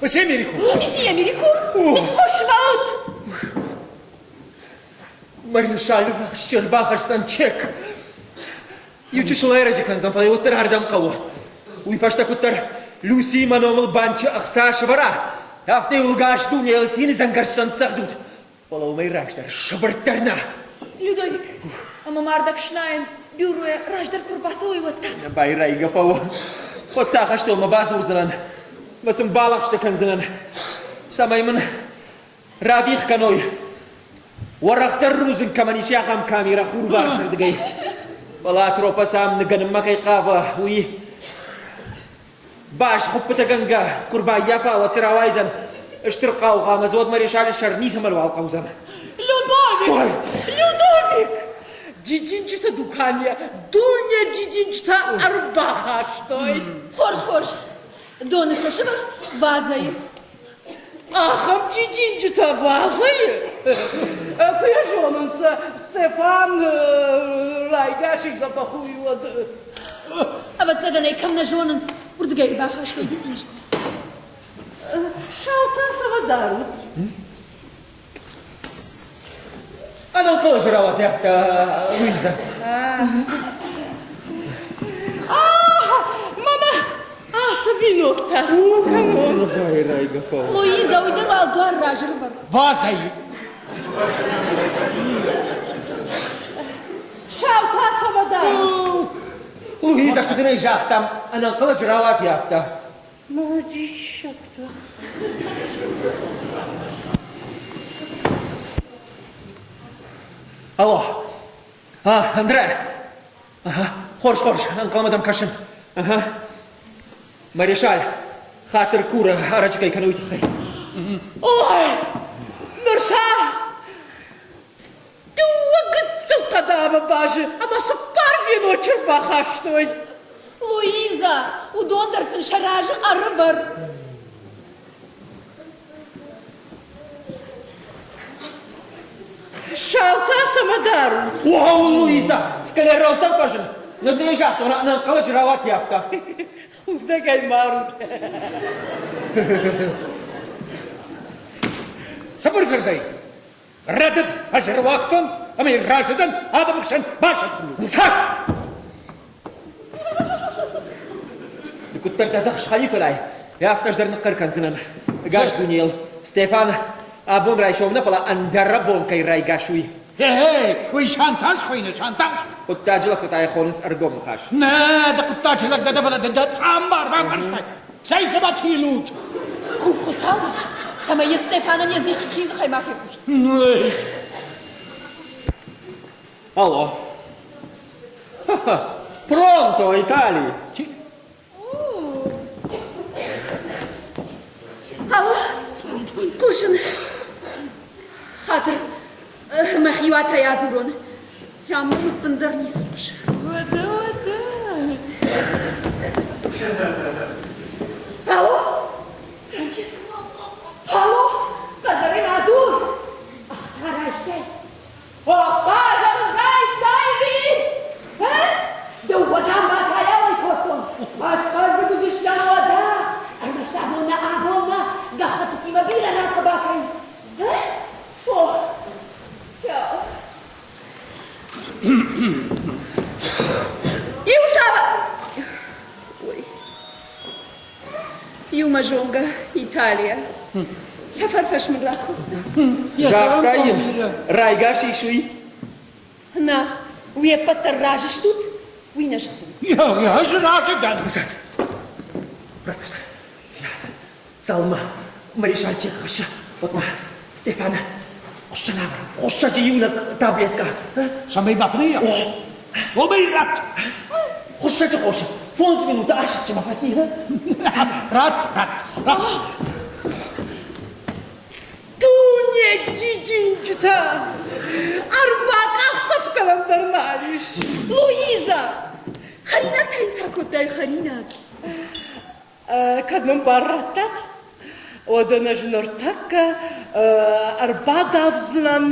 Месье Мерикур! Месье Мерикур! Ныхъхъус ма ут! Маршаль ӕрбахӕсдзӕн чек. Иу чысыл ӕрӕджы кӕндзӕн, фӕлӕ уӕддӕр ардӕм хъӕуы. Уый фӕстӕ куыддӕр Люси мӕ номыл банчы ӕхца сӕвӕра, афтӕ иу ӕгас дунейыл цины дзӕнгӕрзтӕн цӕгъдут. Фӕлӕ уымӕй раздӕр сыбыртт дӕр нӕ. Людовик, ӕмӕ мардӕфснайӕн бюройӕ раздӕр куы рбацӕуой, уӕд та? Байрайгӕ фӕуы. Уӕд та ахӕстонмӕ бадзурдзынӕн. Мӕ сын балӕгъстӕ кӕндзынӕн, цӕмӕй мын радих кӕной, уӕрӕхдӕр рудзынг кӕмӕн ис, ахӕм камерӕ хурварсырдыгӕй. Фӕлӕ Атропос ам ныгӕнынмӕ кӕй хъавы, уый басхуыппытӕгӕнгӕ куы рбаййафа, уӕд дзы рауайдзӕн стыр хъаугъа ӕмӕ дзы уӕд Марешалы сӕр ницӕмӕнуал хъӕудзӕн. Людовик! Людовик! Дидинджыты дуканийӕ дуне дидинджытӕ ӕрбахастой. Хорз, хорз. Доны сӕ сывӕр вазӕйы. Ахӕм дидинджытӕ вазӕйы? Куы йӕ зонынц, Стефан райгас и дзӕбӕх уый уӕд. Ӕвӕццӕгӕн ӕй кӕм нӕ зонынц, уырдыгӕй ӕрбахастой дидинджытӕ. Саутӕ цӕмӕ дарут? Ӕнӕнхъӕлӕджы рауад афтӕ, Луиза. Мама, ацы виноктӕ кӕнон. Луиза, уый дӕр уал дуар разӕрвӕр. Вазӕйы. Саутӕ цӕмӕ дарут? Луиза, куыд ын ӕй загътам, ӕнӕнхъӕлӕджы рауад афтӕ. Мӕ диссӕгтӕ. Алло. А, Андре. Ага, хорз, хорз, ӕнхъӕлмӕ дӕм кӕсын. Ага. Маришаль. Хатыр куры, ӕрӕджы кӕй кӕны, уый тыххӕй. Ой, ныр та дыууӕ гыццыл хъадамы базы ӕмӕ цыппар веночы рбахастой. Луиза, уыдон дӕр сын сӕ разы ӕрывӕр. Сау та цӕмӕ дарут? Уӕу, Луиза, склероз дӕм фӕзын. Ныр дын ӕй загътон, ӕнӕнхъӕлӕджы рауад афтӕ. Худӕгӕй марут. Цыбыр дзырдӕй, рӕдыд ӕз ӕруагътон ӕмӕ йын разы дӕн адӕмы хсӕн басӕттын. Ӕнцад! Ды куыддӕр дӕ дзых схӕлиу кӕнай, афтӕ ӕз дӕр ныхъхъӕр кӕндзынӕн ӕгас дунейыл. Стефан, абон райсом нӕ, фӕлӕ ӕндӕрӕбон кӕй райгас, уый. Эй, уый шантаж хуыйны, шантаж! Хъуыддаджы лӕгтӕ та йӕ хонынц ӕргом ныхас. Нӕ, дӕ хъуыддаджы лӕг дӕ дӕ, фӕлӕ дӕ дӕ цъаммар бамбӕрстай. Цӕй цӕмӕ тилут? Кув Хуыцаумӕ, цӕмӕй йӕ Стефанӕн йӕ дзыхы хи дзыхӕй ма фехъуса. Алло. Ха-ха. Pronto, Италии. Алло, хъусын. Хатыр, мӕхи уатӕй адзурон. Йӕ мын ӕппындӕр ницы хъуысы. Уӕдӕ, уӕдӕ. Алло, Франческо. Алло, хъӕрдӕрӕй ма дзур. Ӕхца райстай? Охха, мын райстай ми? Дыууӕ дамбацайӕ уӕй кодтон. Ӕз хъӕздыг уыдзыстӕм уӕдӕ. Ӕрмӕст абон нӕ, абон нӕ гӕххӕттытимӕ бирӕ ракӕ-бакӕ. О, чао. Иу цавӕр... Ой. Иумӕ зонгӕ Италийӕ. Тӕфӕрфӕс мын ракодта. Загъта йын, райгас ис уый? Нӕ, уе ппӕт дӕр разы стут? Уый нӕ стут. Ӕз разы дӕн. Профессор, цалынмӕ Маришальчик хӕссы, уӕдмӕ Стефаны хуыссӕнӕвӕрӕн, хуыссӕджы иунӕг таблеткӕ. Цӕмӕй бафынӕй Уомӕй ратт! Хуыссӕджы хос фондз минуты асыччы мӕ фӕци. Ратт, ратт, ратт! Дуне дидинджытӕ! Ӕрбакъахдзӕфгӕнӕн дӕр нал ис. Луиза! Хӕринаг та йын цы акодтай, хӕринаг? Кӕд мын бар раттат, уӕд ын ӕз ныртӕккӕ ӕрбадавдзынӕн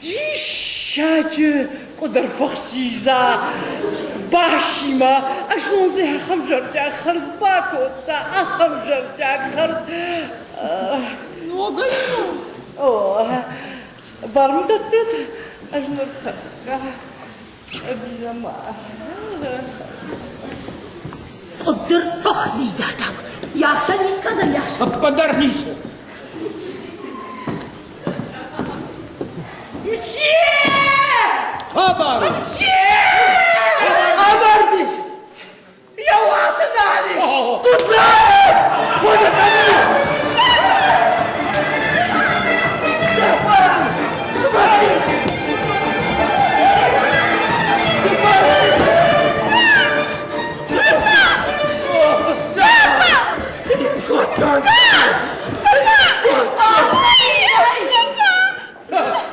диссаджы къуыдырфых дзидза басимӕ. Ӕз нын дзы ахӕм зӕрдиаг хӕрд бакодта, ахӕм зӕрдиаг хӕрд. Ногӕй та? О, бар мын дӕттут, ӕз ныртӕккӕ Къуыдыр фых дзидза, дам, йӕ ахсӕн искӕдзӕн йӕ ахсӕн. Ӕппындӕр ницы. Хабар! Амардис! Йӕ уаты нал ис! Тусан! Уӕдӕ кӕм и? Стефан! Цы фӕци? Стефан! О, Хуыцау! Цы йын кодтон?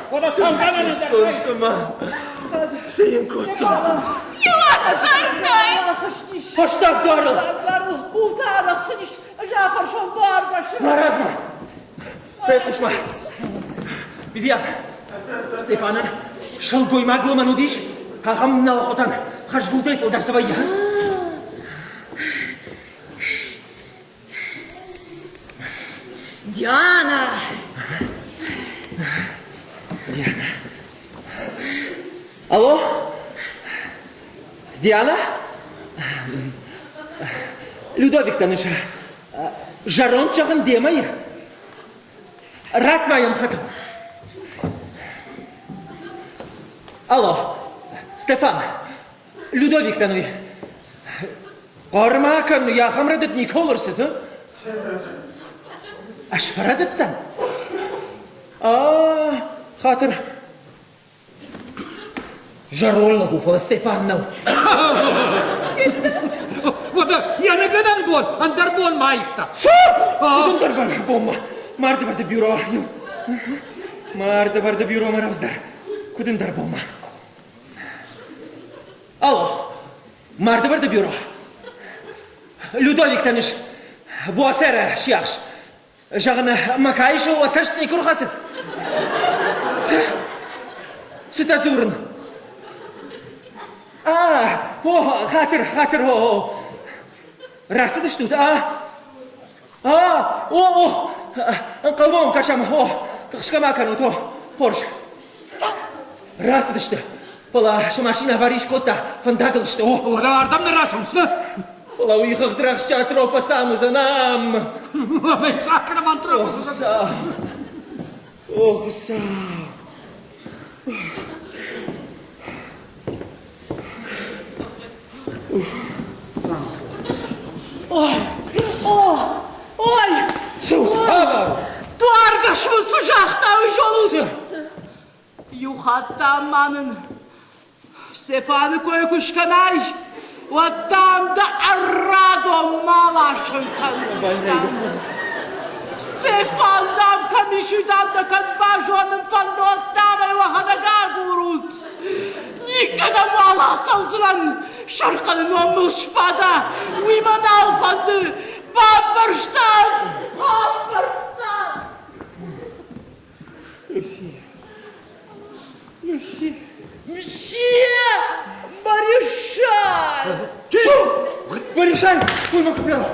Кодтон цыма. Цы йын кодтон цыма? Фӕстаг дуарыл! Къултӕ ӕрӕхсыдис, ӕз афӕрсон дуаргӕсы. Марадз-ма! Байхъус-ма! Вивиан, Стефанӕн сылгоймаг лымӕн уыдис, ахӕм нӕлхъотӕн хӕзгултӕй фылдӕр цы вӕййы. Диана! Диана. Алло? Диана? Людовик та ныса. Зӕронд зӕгъын демӕ и? Ратт ма йӕм хӕтӕл. Алло, Стефан, Людовик дӕн уый. Хъӕр ма кӕн, ахӕм рӕдыд никуы ӕрцыд, Ӕз фӕрӕдыдтӕн? А, хатыр. Зӕронд лӕг у, фӕлӕ Стефан нӕу. Уӕдӕ йӕ ныгӕнӕн бон ӕндӕр бон ма аивта. Цы? Ӕндӕр бонмӕ. Мардывӕрды бюро. Мардывӕрды бюромӕ рӕвдздӕр. Куыд ӕндӕр бонмӕ? Алло, мардывӕрды бюро. Людовик тӕныс. Буасӕрӕ сиахс. Зӕгъын, мӕ каисыл уӕ цӕст никуы рхӕцыд? Цы? Цытӕ дзурын? А, о, хатыр, хатыр, о, о. Рацыдыстут, а? А, о, о, ӕнхъӕлмӕ уӕм кӕсӕм, о, тыхсгӕ ма кӕнут, о, хорз. Рацыдысты, фӕлӕ сӕ машинӕ авари скодта, фӕндагыл сты, о. Уӕдӕ ардӕм нӕ рацӕуынц, нӕ? Фӕлӕ уый хыгъд рӕхсджы Атропос ам уыдзӕн, ам. Ӕмӕ цахӕм Антропос уыдзӕн? О, Хуыцау! Ой, о, ой! Цӕут, хабар! Дуаргӕс мын цы загъта, уый зонут? Иу хатт дам ма нын Стефаны кой куы скӕнай, уӕд дам дӕ ӕррадон ма ласын кӕндзыстӕм. Стефан, дам, кӕм ис, уый дам дӕ кӕд базонын фӕнды, уӕд дам ӕй уӕхӕдӕг агурут. Никӕдӕм уал ацӕудзынӕн, сӕрхъӕны ном мыл сбада, уый мӕ нал фӕнды. Бамбӕрстат? Бамбӕрстат? Люси. Люси. Мсье Маришаль! Цу! Маришаль! Уый мӕ куы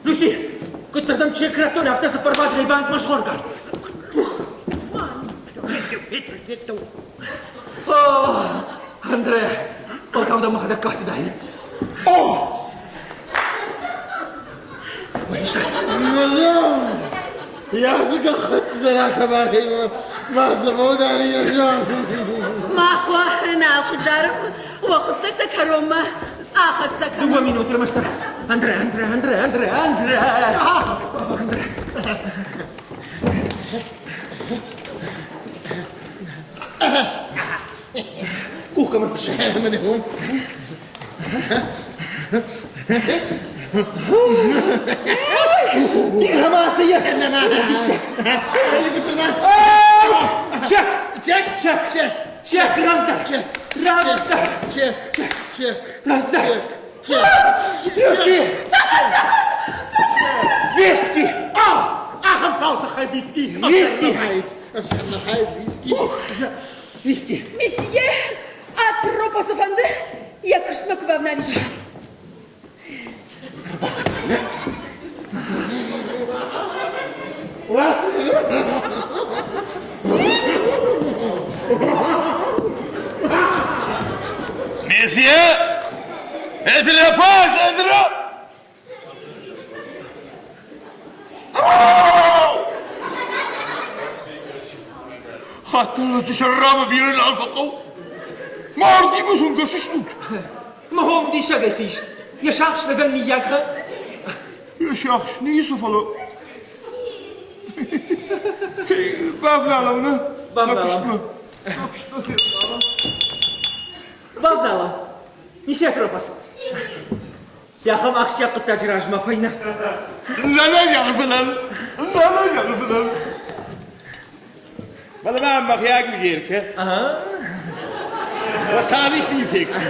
Люси, куыддӕр дӕм чек радтон, афтӕ цыппӕрвадӕй банкмӕ згъоргӕ. О, Андре, фӕлтау дӕ мӕхӕдӕг кӕцыдаин. О! Я гӕххӕтт дӕр ахӕм ма Мах уӕ нал хъыгдарӕм, уӕ хъуыддӕгтӕ кӕронмӕ ахӕццӕ кӕнӕм. Дыууӕ минуты ӕрмӕстдӕр. Андре, Андре, Андре, Андре, Андре! Андре! Къух кӕм ӕрфыссы? Бирӕ Чек! Чек! Чек! Чек! Чек! Рӕвдздӕр! Рӕвдздӕр! Чек! Чек! Рӕвдздӕр! Чек! Люси! Виски! Ау! Ахӕм цауы тыххӕй виски! Виски! Виски! Виски! Месье, Атропосы фӕнды йӕ куыстмӕ куы бавналис. Месье, это le pas, Sandro! Хаттылыджы сӕррамы бирӕ нал фӕхъӕуы. Мардимӕ сын кӕсыстут? Мыгъом диссагӕй цы ис? Йӕ сахс лӕгӕн миййаг нӕ? Йӕ сахс ницы, фӕлӕ... Бавналӕм, нӕ? Бавналӕм. Бавналӕм. Месье Атропос, Ахӕм ахсджиаг хъуыддаджы размӕ фӕйнӕ. Нӕ нӕ зӕгъдзынӕн, нӕ нӕ зӕгъдзынӕн. Фӕлӕ ма мӕхиаг мзеркӕ. Локалис инфекци.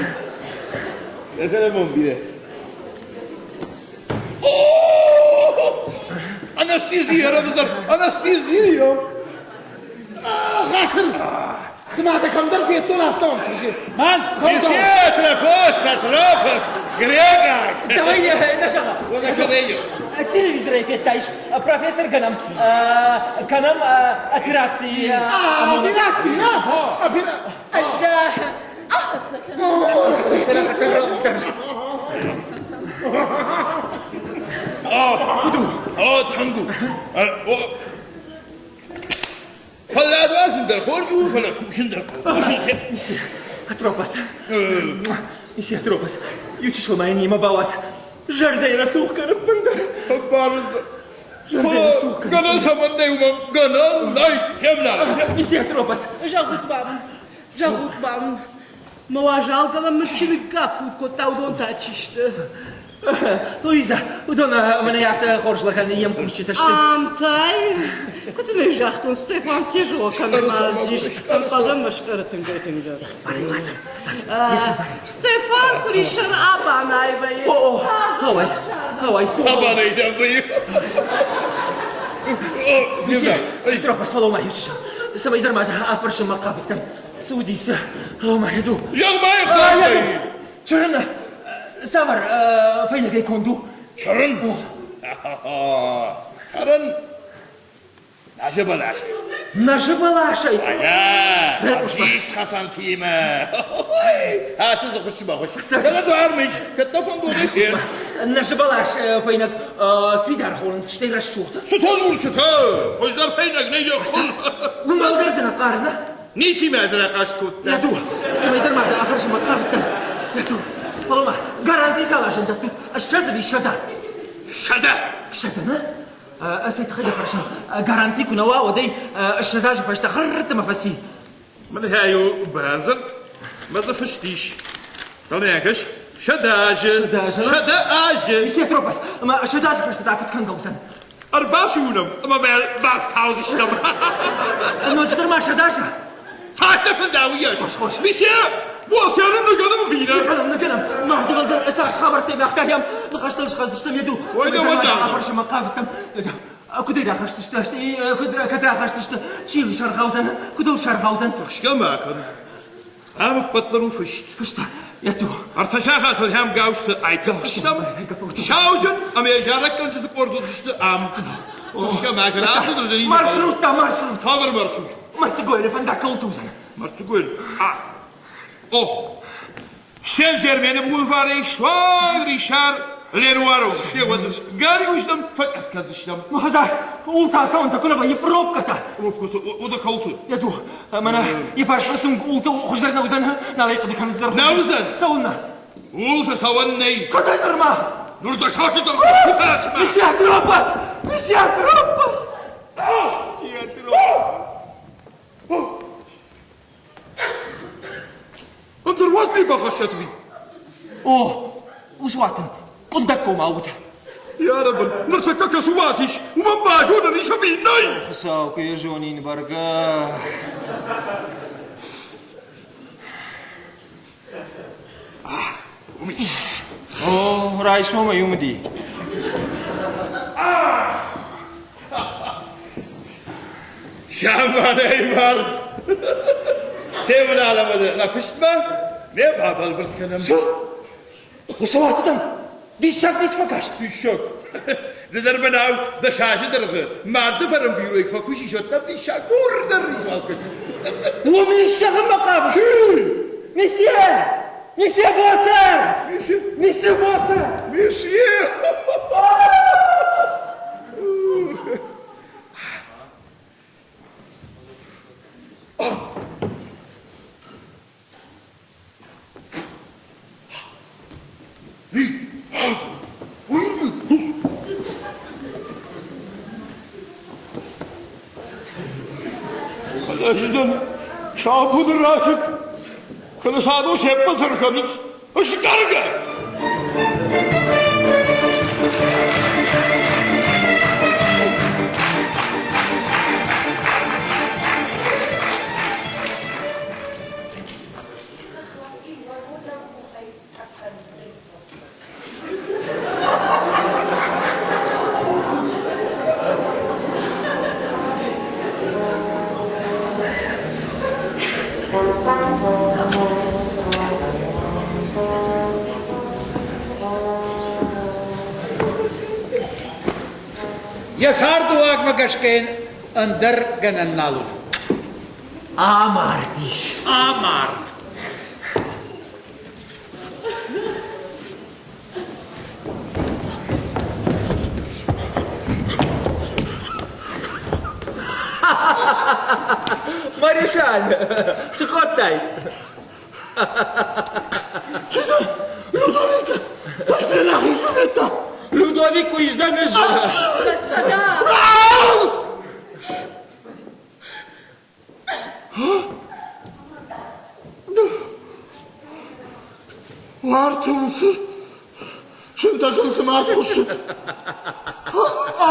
Эсere бомбире. Анестезия, рӕвдздӕр, анестезия! Хатыр! Цыма дӕ кӕмдӕр федтон, афтӕ мӕм кӕсы. Мӕн! Тропос, Тропос, грекаг! Давай на зӕгъа. Телевизорӕй федтаис, профессор кӕнӕм, кӕнӕм операци. Операци, Ӕз дӕ О, тангу! Фӕллад уадзын дӕр хорз у, фӕлӕ кусын дӕр хъӕуы. Месье Атропос, месье Атропос, иучысыл ма йын йемӕ бауадз. Зӕрдӕйы рӕсугъ кӕны ӕппындӕр. Ӕмбарын Зӕрдӕйы рӕсугъ кӕны. Гӕнӕн цӕмӕн нӕй, уымӕн гӕнӕн нӕй. Февнал. Месье Атропос. Зӕгъут мӕм, зӕгъут мӕм. Мӕ уазалгӕнӕн мын чи ныггаффутт кодта, уыдон та чи сты? Луиза, уыдон мӕнӕ ацы хорз лӕгӕн йе мкусджытӕ сты. Ам тай? Куыд ын ӕй загътон, Стефан тезгъо кӕны мӕ ӕнхъӕлӕн мӕ скъӕры тынгӕй-тынгдӕр. Стефан къуырисӕр абанай вӕййы. О, о, ауай, ауай, цу. Абанай дӕм вӕййы. Месье, Петропас, фӕлӕуу-ма иучысыл. Цӕмӕйдӕр ма дӕ афӕрсынмӕ хъавыдтӕн. Цы уыди, цы? О, мӕ еду. Зӕгъ-ма йӕ хатӕй! Чырын цавӕр фӕйнӕгӕй конд у? Чырын? Чырын? Нӕзы бӕласӕй. Нӕзы бӕласӕй? Ӕрмӕст Хасантимӕ. Ацы дзы хуыссы бахуысс. Фӕлӕ дуармӕ ис, кӕд дӕ фӕндонӕй фен. Нӕзы бӕлас фӕйнӕг фидар хонынц, стӕй рӕсугъд. Цытӕ дзуры, цытӕ? Хуыздӕр фӕйнӕг нӕ йӕ хур. Уымӕн дӕр дзы нӕ хъары, нӕ? Ницимӕ дзы рахъаст кодта. Лӕду, цӕмӕйдӕр ма дӕ афӕрсынмӕ хъавыдтӕн. Лӕду, фӕлӕ ма гаранти цал азы дӕттут? 20 ӕви 100? 100! 100 нӕ? Ӕз цӕй тыххӕй дӕ фӕрсын? Гаранти куы нӕ уа, уӕд ӕй 20 азы фӕстӕ хӕррӕттӕмӕ фӕци. Мӕнӕ у бадзырд, мӕ дзы фыст ис. Фӕлӕ кӕс, 100 азы. 100 азы. Месье Тропас, ӕмӕ 100 азы фӕстӕ та куыд кӕнгӕ уыдзӕн? Ӕрбацу нӕм ӕмӕ мӕ бафтаудзыстӕм. Ноджыдӕр ма 100 азы. Цастӕ фӕндауы йӕс. Месье, Уосеры ныгӕнӕм ӕви нӕ? Ныгӕнӕм, ныгӕнӕм. Марды уӕлдӕр цас хабӕрттӕ нахтайӕм, ныхӕстыл схӕцдзыстӕм еду. Ой, да уӕдӕ. Афӕрсынмӕ хъавыдтӕм. Куыд ӕй рахӕсдзысты, стӕй куыд кӕд рахӕсдзысты, чи йыл саргъаудзӕн, куыд ыл саргъаудзӕн? Тыхсгӕ ма кӕн. Ам ӕппӕт дӕр у фыст. Фыста. Йӕ ту. Ӕртӕ сахатыл хӕм гаусты айтыгъдыстӕм. Сауджын ӕмӕ йӕ зарӕггӕнджыты къорд уыдзысты ам. Тыхсгӕ ма кӕн, ацыдысты. Маршрут та, маршрут. Цавӕр маршрут? Мӕрддзыгойы фӕндаг кӕуылты уыдзӕн? Мӕрддзыгойы? А. О! Сен-Жермены бульварӕй суанг Ришар Леруары стӕй уӕд галиуыстӕм фӕкъӕдз кӕндзыстӕм. Мӕ хӕдзар, ууыл та цӕуынтӕ куы нӕ вӕййы пробкӕтӕ. Пробкӕтӕ, уӕдӕ кӕуылты? Еду, мӕнӕ йӕ фарсмӕ цы ууылты хуыздӕр нӕ уыдзӕн, нал ӕй хъуыды кӕнын цыдӕр. Нӕ уыдзӕн? Цӕуылнӕ? Ууылты цӕуӕн нӕй. Кӕдӕй нырма? Ныр дӕ сахи дӕр фарсмӕ. Месье Тропас! Месье Тропас! Месье Тропас! Ӕндӕр уат ми бахӕссат уый? О, уыцы уат ын къуындӕггомау уыд. Йарӕбын, ныртӕккӕ кӕцы уат ис, уымӕн базонӕн ис ӕви нӕй? Хуыцау, куы йӕ зонин, бӕргӕ. Уым ис. О, райсомӕй уым уыди. Заманай мард! Февралы нӕ куыстмӕ ме бабӕлвырд кӕнӕм. Цы? Уыцы уатытӕм диссаг ницы фӕкаст? Диссаг. Ды дӕр мӕнау дӕ сазы дӕргъы марды фӕрын бюройы куы фӕкусис, уӕд дӕм диссаг мур дӕр ницуал кӕсис. Уым ис зӕгъынмӕ хъавыс? Месье! Месье Боссер! Месье Боссер! Месье! Фӕлӕ сапоны рачык, кӕнӕ садо се ппӕт ӕркӕнынц, сгаргӕ! Йӕ цардыуагмӕ гӕсгӕ йын ӕндӕр гӕнӕн нал уыд. Амардис. Амард. Маришаль, цы кодтай? Людовик, так ты нахуй федта? Людовик уезжай же. Господа! Уартӕ уыцы сынтӕгыл цы мард хуыссыд,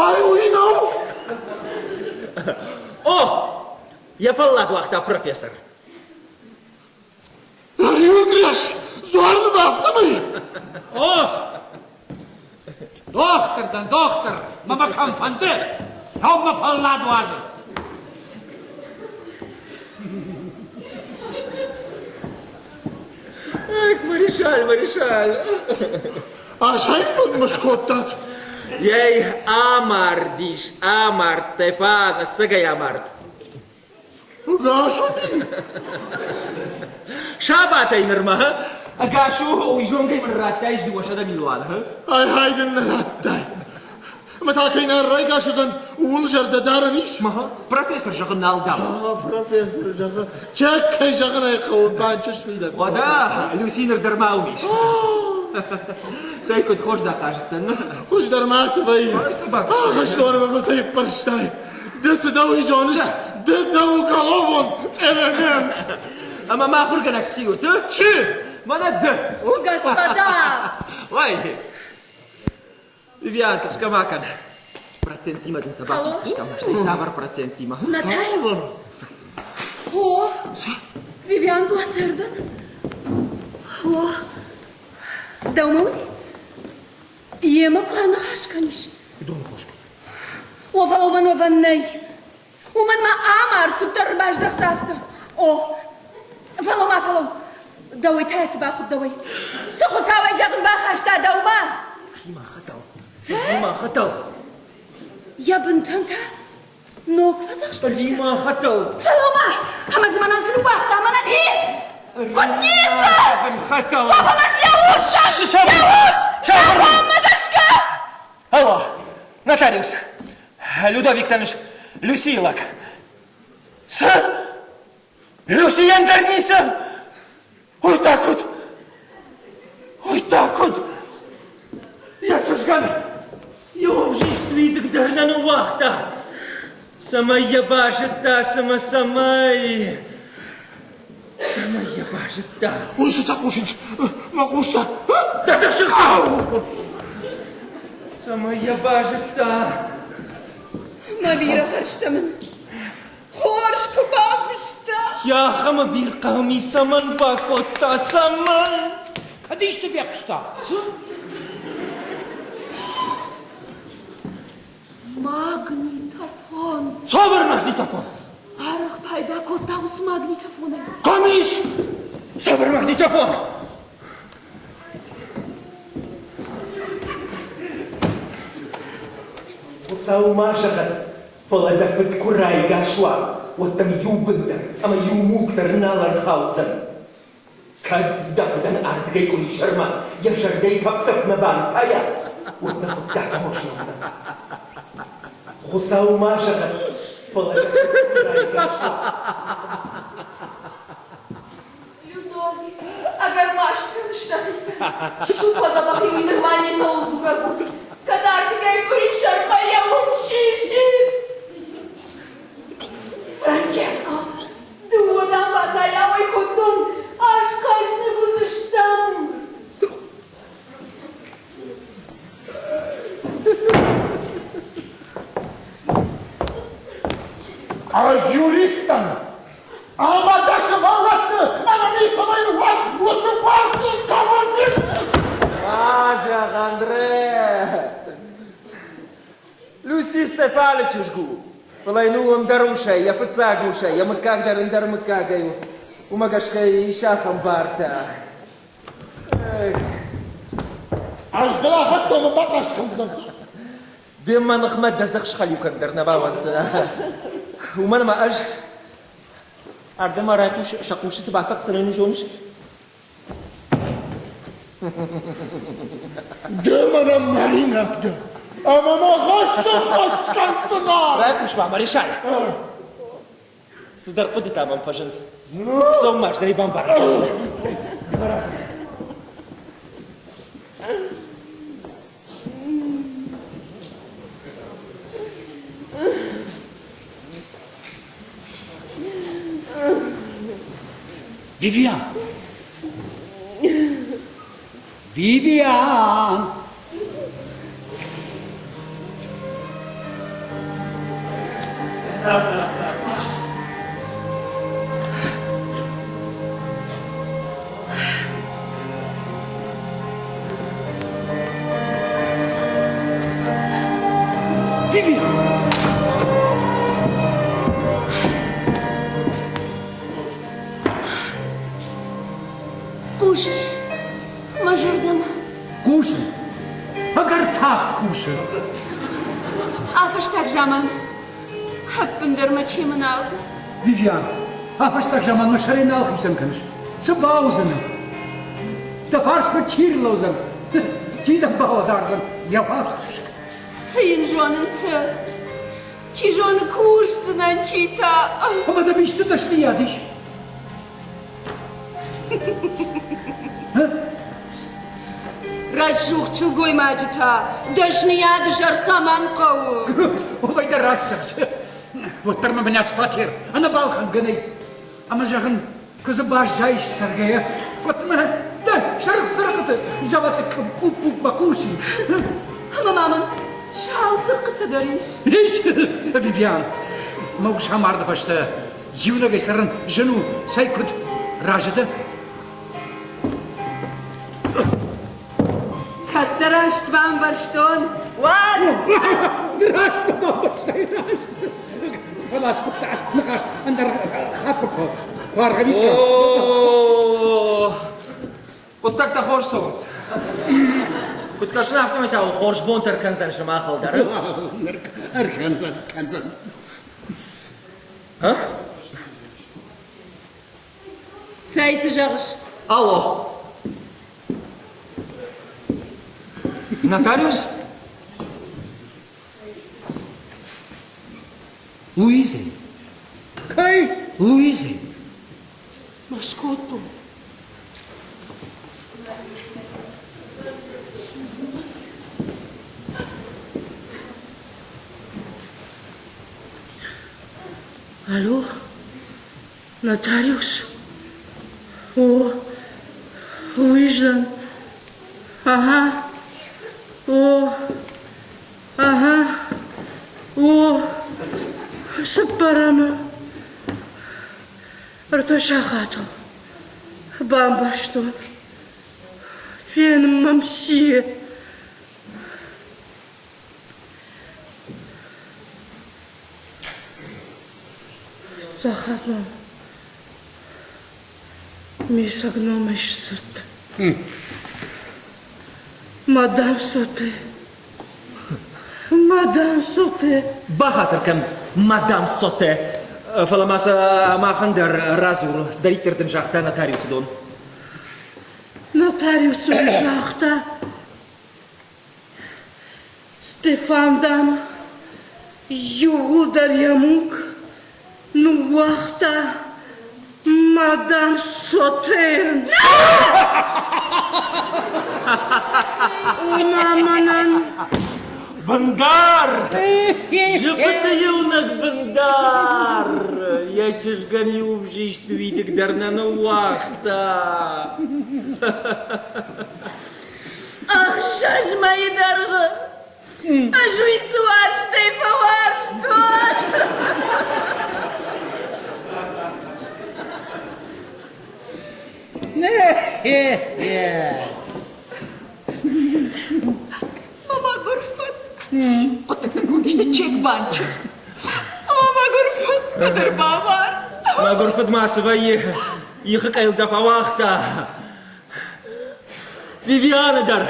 ай уый нӕу? О! Йӕ фӕллад уагъта профессор. Риуыгрӕс дзуар ныв афтӕмӕй? О! Дохтыр дӕн, дохтыр! Мӕ мӕ кӕм фӕнды, кӕм мӕ фӕллад уадзы. Эх, Маришаль, Маришаль! Асайын мӕ скодтат? Ей, амардис, амард, Стефан, ӕцӕгӕй амард. Ӕгас уыди? Сабатӕй нырмӕ, ӕгас у, уый зонгӕй мын радтаис 200 милуаны. Ай-хай дын нӕ радтай. Ӕмӕ та кӕй нӕ райгас уыдзӕн, ууыл зӕрдӕ дарӕн ис? Профессор зӕгъы нал дам. Профессор зӕгъы, чек кӕй зӕгъын ӕй хъӕуы, банчы смидӕг. Уӕдӕ, Люси ныр дӕр ма уым ис. Цӕй, куыд хорз дӕ хъазыдтӕн. Хуыздӕр ма цы вӕййы? Ахӕстоны мӕ фӕцӕйппӕрстай. Ды цы дӕ, уый зоныс? Ды дӕ уголовон элемент. Ӕмӕ мӕ ахуыргӕнӕг чи у, ты? Чи? Мӕнӕ ды. Господа! Ой, Вивиан, тыхсгӕ ма кӕн. Процентимӕ дын сӕ бафиддзыстӕм, стӕй цавӕр процентимӕ? Нотариус? О, Вивиан Буасерден. О, дӕумӕ уыди? Йемӕ куы аныхас кӕнис. Куыд аныхас кӕнис? О, фӕлӕ уымӕн уӕвӕн нӕй. Уымӕн ма амард, куыддӕр ӕрбаздӕхт, афтӕ. О, фӕлӕуу-ма, фӕлӕуу. Дӕуӕй та цы бахъуыд дӕуӕй? Цы Хуыцауӕй зӕгъын бахаста дӕумӕ? Химӕ хӕтӕл. Цы? Химӕ хӕтӕл. Йӕ бынтӕн та ног фӕдзӕхст Химӕ хӕтӕл. Фӕлӕуу-ма, ӕмӕ дзы мӕнӕн цы ныууагъта, мӕнӕн и? Куыд ницы! Хӕтӕл. Фӕлӕ йӕ ус! Йӕ ус! Закъонмӕ гӕсгӕ! Алло, нотариус. Людовик Таныш, Люсийы лӕг. Цы? Люсийӕн дӕр ницы? Уый та куыд? Уый та куыд? Йӕ чызгӕн йе взист уидыг дӕр нӕ ныууагъта. Цӕмӕй йӕ базыдта, цымӕ цӕмӕй? Цӕмӕй йӕ базыдта? Уый цытӕ хъусынц? Мӕ хъустӕ! Дӕ цӕссыгтӕ! Цӕмӕй йӕ базыдта? Мӕ бирӕ хӕрзтӕ мын хорз куы бафыста. Ахӕм ӕвирхъау ми цӕмӕн бакодта, цӕмӕн? Кӕд исты фехъуыста? Цы? Магнитофон. Цавӕр магнитофон? Арӕх пайда кодта уыцы магнитофонӕй. Кӕм ис? Цавӕр магнитофон? Хуыцау ма зӕгъӕд, фӕлӕ дӕ фыд куы райгас уа, уӕд дӕм иу бын дӕр ӕмӕ иу мулк дӕр нал ӕрхаудзӕн. Кӕд дӕ фыдӕн ардыгӕй къуырисӕрмӕ йӕ зӕрдӕйы тӕпп-тӕпп нӕ банцайа, уӕд нӕ хъуыддаг хорз нӕ уыдзӕн. Хуыцау ма зӕгъӕд, фӕлӕ дӕ фыд куы райгас уа. Людовик, ӕгӕр маст кӕныс дӕхицӕн. Чысыл фӕдзӕбӕх и уый нырма ницӕуыл дзурӕг у. Кӕд ардыгӕй къуырисӕрмӕ йӕ уд сисид. Франческо, дыууӕ дамбацайы ауӕй кодтон, ӕз хъӕздыг уыдзыстӕм. Ӕз юрист дӕн, ӕмӕ дӕ сывӕллӕтты ӕмӕ ницӕмӕй уадз уыцы уарзон командир! Ма зӕгъ, Андре! Люси Стефаны чызг у, фӕлӕ йын у ӕндӕр усӕй, йӕ фыццаг усӕй, йӕ мыггаг дӕр ӕндӕр мыггагӕй у. Уымӕ гӕсгӕ ис ахӕм бартӕ. Ӕз дӕр ахӕстоны бахъаст кӕндзынӕн. Ды мӕ ныхмӕ дӕ дзых схӕлиу кӕн дӕр нӕ бауӕнддзынӕ. Уымӕн ӕмӕ ӕз ардӕм райхъус сӕ хъусы цы бацӕгъддзынӕн, уый зоныс? Ды мӕнӕн маринаг дӕ, ӕмӕ мӕ хӕсты хӕст кӕндзынӕ! Райхъус-ма, Маришан! Цыдӕр хъуыдытӕ мӕм фӕзынд. Цом ма, стӕй бамбар. Вивиан! Вивиан! Вивиан! Хъусыс мӕ зӕрдӕмӕ? Хъусын. Ӕгӕр тагъд кусы. А фӕстаг заман ӕппындӕр мӕ чемы нал дӕ. Вивиан, а фӕстаг заман мӕ сӕрӕй нал хицӕн кӕныс. Цы бауыдзынӕ? Дӕ фарсмӕ чи рлӕудзӕн? Чи дӕм бауадардзӕн йӕ уӕхск? Цы йын зонын, цы? Чи зоны, кусдзынӕн, чи та. Ӕмӕ дӕм исты дӕсныйад ис? Рӕсугъд сылгоймаджы та дӕсныйады сӕр цӕмӕн хъӕуы? Уымӕй дӕр раст зӕгъыс. Уӕддӕр мӕ мӕнӕ фатер ӕнӕбалхӕнгӕ нӕй. Ӕмӕ зӕгъын, куы дзы баззайыс цӕргӕйӕ, уӕд мӕ дӕ сырх цырыхъыты зӕвӕты къупп-къуппмӕ хъусин. Ӕмӕ ма мын сау цырыхъытӕ дӕр ис. Ис, Вивиан, мӕ ус амарды фӕстӕ Иунӕгӕй цӕрын зын у, цӕй куыд разы дӕ? Кӕд дӕ раст бамбӕрстон, уӕд... Раст мӕ бамбӕрстай, раст. Фӕлӕ скуыдта ныхас ӕндӕр хатт куы аргъӕвиккам. Хъуыддӕгтӕ хорз цӕуынц. Куыд кӕсын, афтӕмӕй та уыл хорз бонтӕ ӕркӕндзӕн сымахыл дӕр. Ӕркӕндзӕн, ӕркӕндзӕн. А? Цӕй, цы зӕгъыс? Алло. Нотариус? Луизӕ. Кӕй? Луизӕ. Ма скодтон. Алло, нотариус? О, уый Ага. О, ага. О, цыппӕрӕмы. Ӕртӕ сахатыл бамбӕрстон. Фен мӕм сие. Сахат мӕм ме цӕг номӕй сдзырдта. Мадам Соте. Мадам Соте. Бахатыр кӕн, мадам Соте, фӕлӕ ма сӕ махӕн дӕр радзур, цыдӕриддӕр дын загъта нотариусы дон. Нотариус ын загъта, Стефан, дам, иууылдӕр йӕ мулк ныууагъта мадам Сотейӕн. Ома мӕнӕн Бындар! Зыбыты иунӕг бындар! Йӕ чызгӕн иу ӕвзист уидыг дӕр нӕ ныууагъта. Ӕхсӕз мӕйы дӕргъы ӕз уый цы уарзтӕй фӕуарзтон! Мӕ мӕгуыр фыд! Хъуыддӕгтӕ куы уыдысты чекбанчы. Мӕ мӕгуыр фыд куыд ӕрбамард! Мӕгуыр фыд ма цы вӕййы, ихы къӕйыл дӕ фӕуагъта. Вивиана дӕр,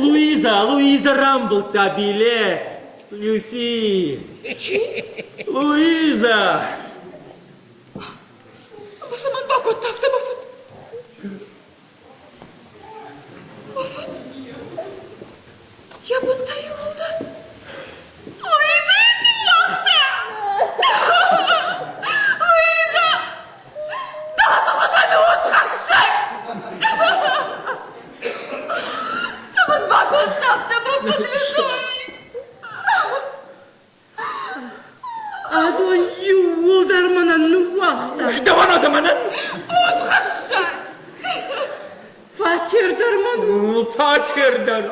Луиза, Луиза рамбылдта билет. Люси. Луиза! Ӕмӕ цӕмӕн бакодта афтӕ мӕ фыд? Мӕ фыд? Йӕ бынтӕ иууылдӕр Луизӕйы ныууагъта! Луиза! Дӕ хуызӕн удхӕссӕг! Цӕмӕн бакодта афтӕ мӕ фыд Людовик? Адон иууылдӕр мӕнӕн ныууагъта. Дӕуӕн ӕдӕ мӕнӕн? Удхӕссӕг! Фатер дӕр мӕ мӕн у. Фатер дӕр.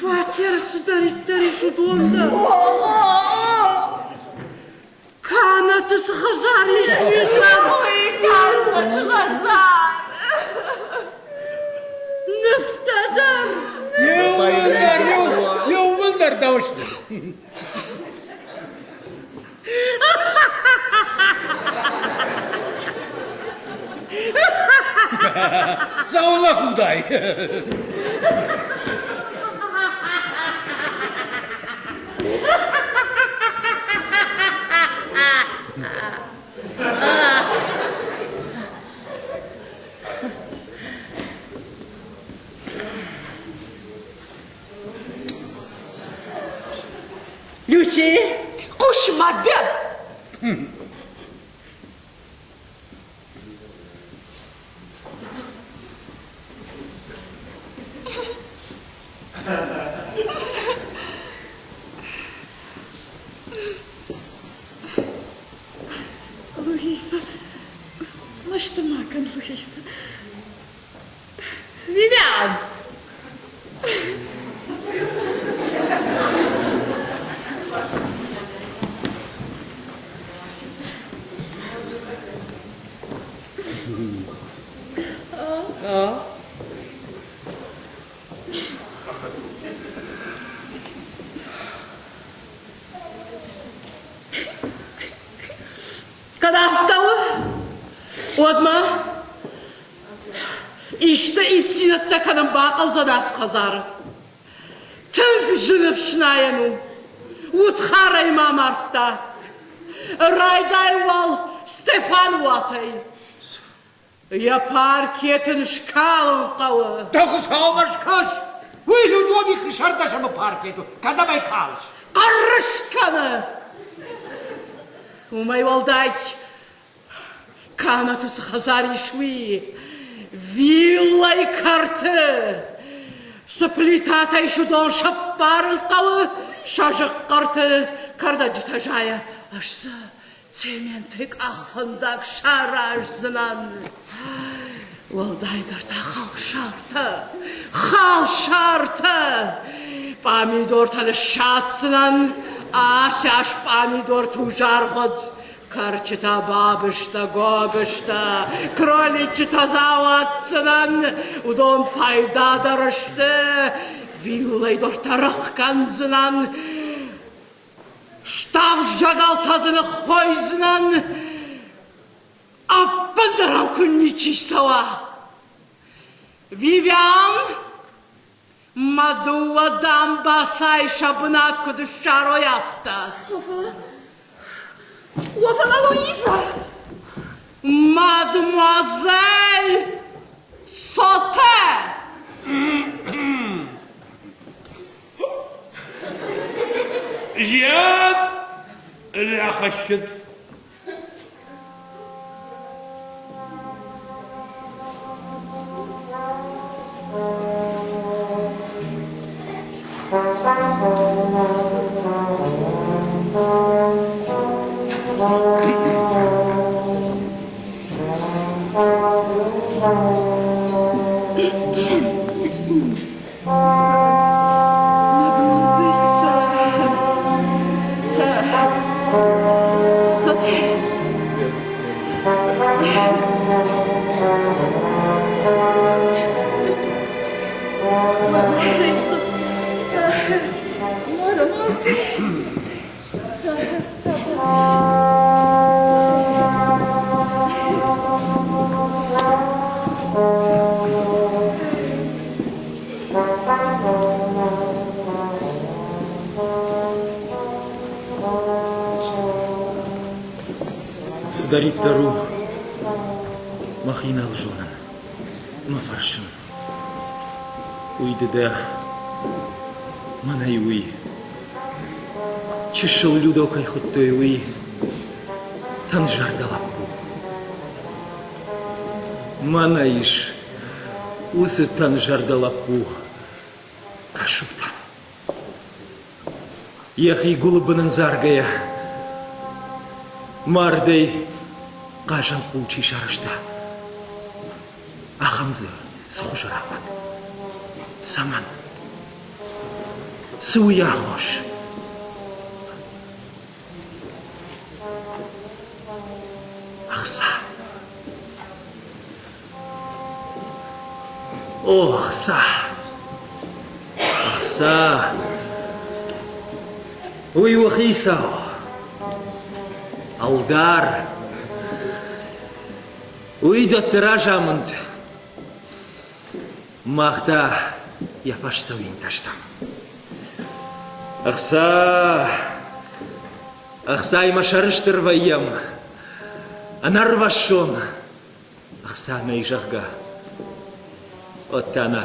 Фатер цыдӕриддӕр ис, уыдон дӕр. Кӕнӕты цы хӕдзар ис, уый дӕр. Ой, кӕнӕты хӕдзар. Нывтӕ дӕр. Иууылдӕр, иууылдӕр дӕу сты. Цӕуылнӕ худай? Люси, хъус-ма ды! Луиза, мӕсты ма кӕн, Луиза. Вивиан! Кӕд афтӕ у, уӕд ма Исты ивддзинӕдтӕ кӕнын бахъӕудзӕн ацы хӕдзары. Тынг зын ӕфснайӕн у. Удхарӕй мӕ мардта. Райдай уал Стефаны уатӕй. Йӕ паркет ын скалын хъӕуы. Дӕ Хуыцаумӕ скӕс! Уый Людовикы сӕрдӕсӕмы паркет у. Кӕдӕм ӕй калыс? Хъыррыст кӕны! Уымӕй уӕлдай Кӕнӕты цы хӕдзар ис, уый виллӕйы кӕрты цы плитатӕ ис, уыдон сӕппарын хъӕуы, сӕ зыхъхъырты кӕрдӕджытӕ зайы. Ӕз дзы цементӕй къахвӕндаг сараздзынӕн. Уӕлдайдӕр та халсартӕ, халсартӕ! Пъамидортӕ ныссадздзынӕн, асӕс пъамидорты узаргъуыд Кӕрчытӕ, бабызтӕ, гогызтӕ, кроличчытӕ дзы ауадздзынӕн, уыдон пайдадӕр сты, виллӕй дӕр тӕрых кӕндзынӕн, ставд зӕгӕлтӕ дзы ныххойдзынӕн, ӕппындӕр ӕм куы ничи цӕуа. Вивиан, Мӕ дыууӕ дамбацайы сӕ бынат куыд ссарой, афтӕ. О, фӕлӕ... О, фӕлӕ Луиза! Мадемуазель Соте! Зиан рахӕссынц. Мадемуазель Сара, Соте. Мадемуазель Соте, Мадемуазель Соте, Цыдӕриддӕр у, мӕхи нал зонын, мӕ фӕрсын. Уый ды дӕ, мӕнӕй уый. Чысыл Людо кӕй хуыдтой, уый тӕнзӕрдӕ лӕппу. Мӕнӕ ис уыцы тӕнзӕрдӕ лӕппу кӕсут. Йӕхи гуылы бын ӕндзаргӕйӕ, мардӕй хъазӕнхъул чи сарӕзта, ахӕм дзы Цы хуызы рауад? Цӕмӕн? Цы у йӕ аххос? Ӕхца. О, ӕхца! Ӕхца! Уый у хицау, ӕлдар. Уый дӕтты разамынд. Мах та йӕ фӕсдзӕуинтӕ стӕм. Ӕхца! Ӕхцаимӕ сӕрыстыр вӕййӕм, ӕнӕрвӕссон. Ӕхца нӕй, зӕгъгӕ, уӕд та нӕ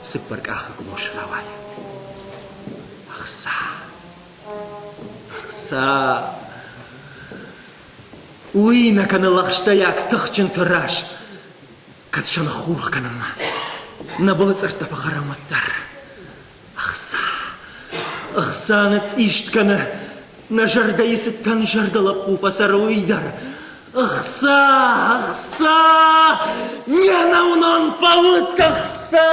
цыппӕркъахыг мос рауайы. Ӕхца! Ӕхца! Уый нӕ кӕны лӕгъстӕйаг тыхджынты раз, кӕд сӕ ныххурх кӕнынмӕ нӕ былыцъӕрттӕ фӕхӕрӕм, уӕддӕр. Ӕхца! Ӕхца ныцъцъист кӕны, нӕ зӕрдӕйы цы тӕнзӕрдӕ лӕппу фӕцӕры, уый дӕр. Ӕхца! Ӕхца! Не нӕуынон фӕут ӕхца!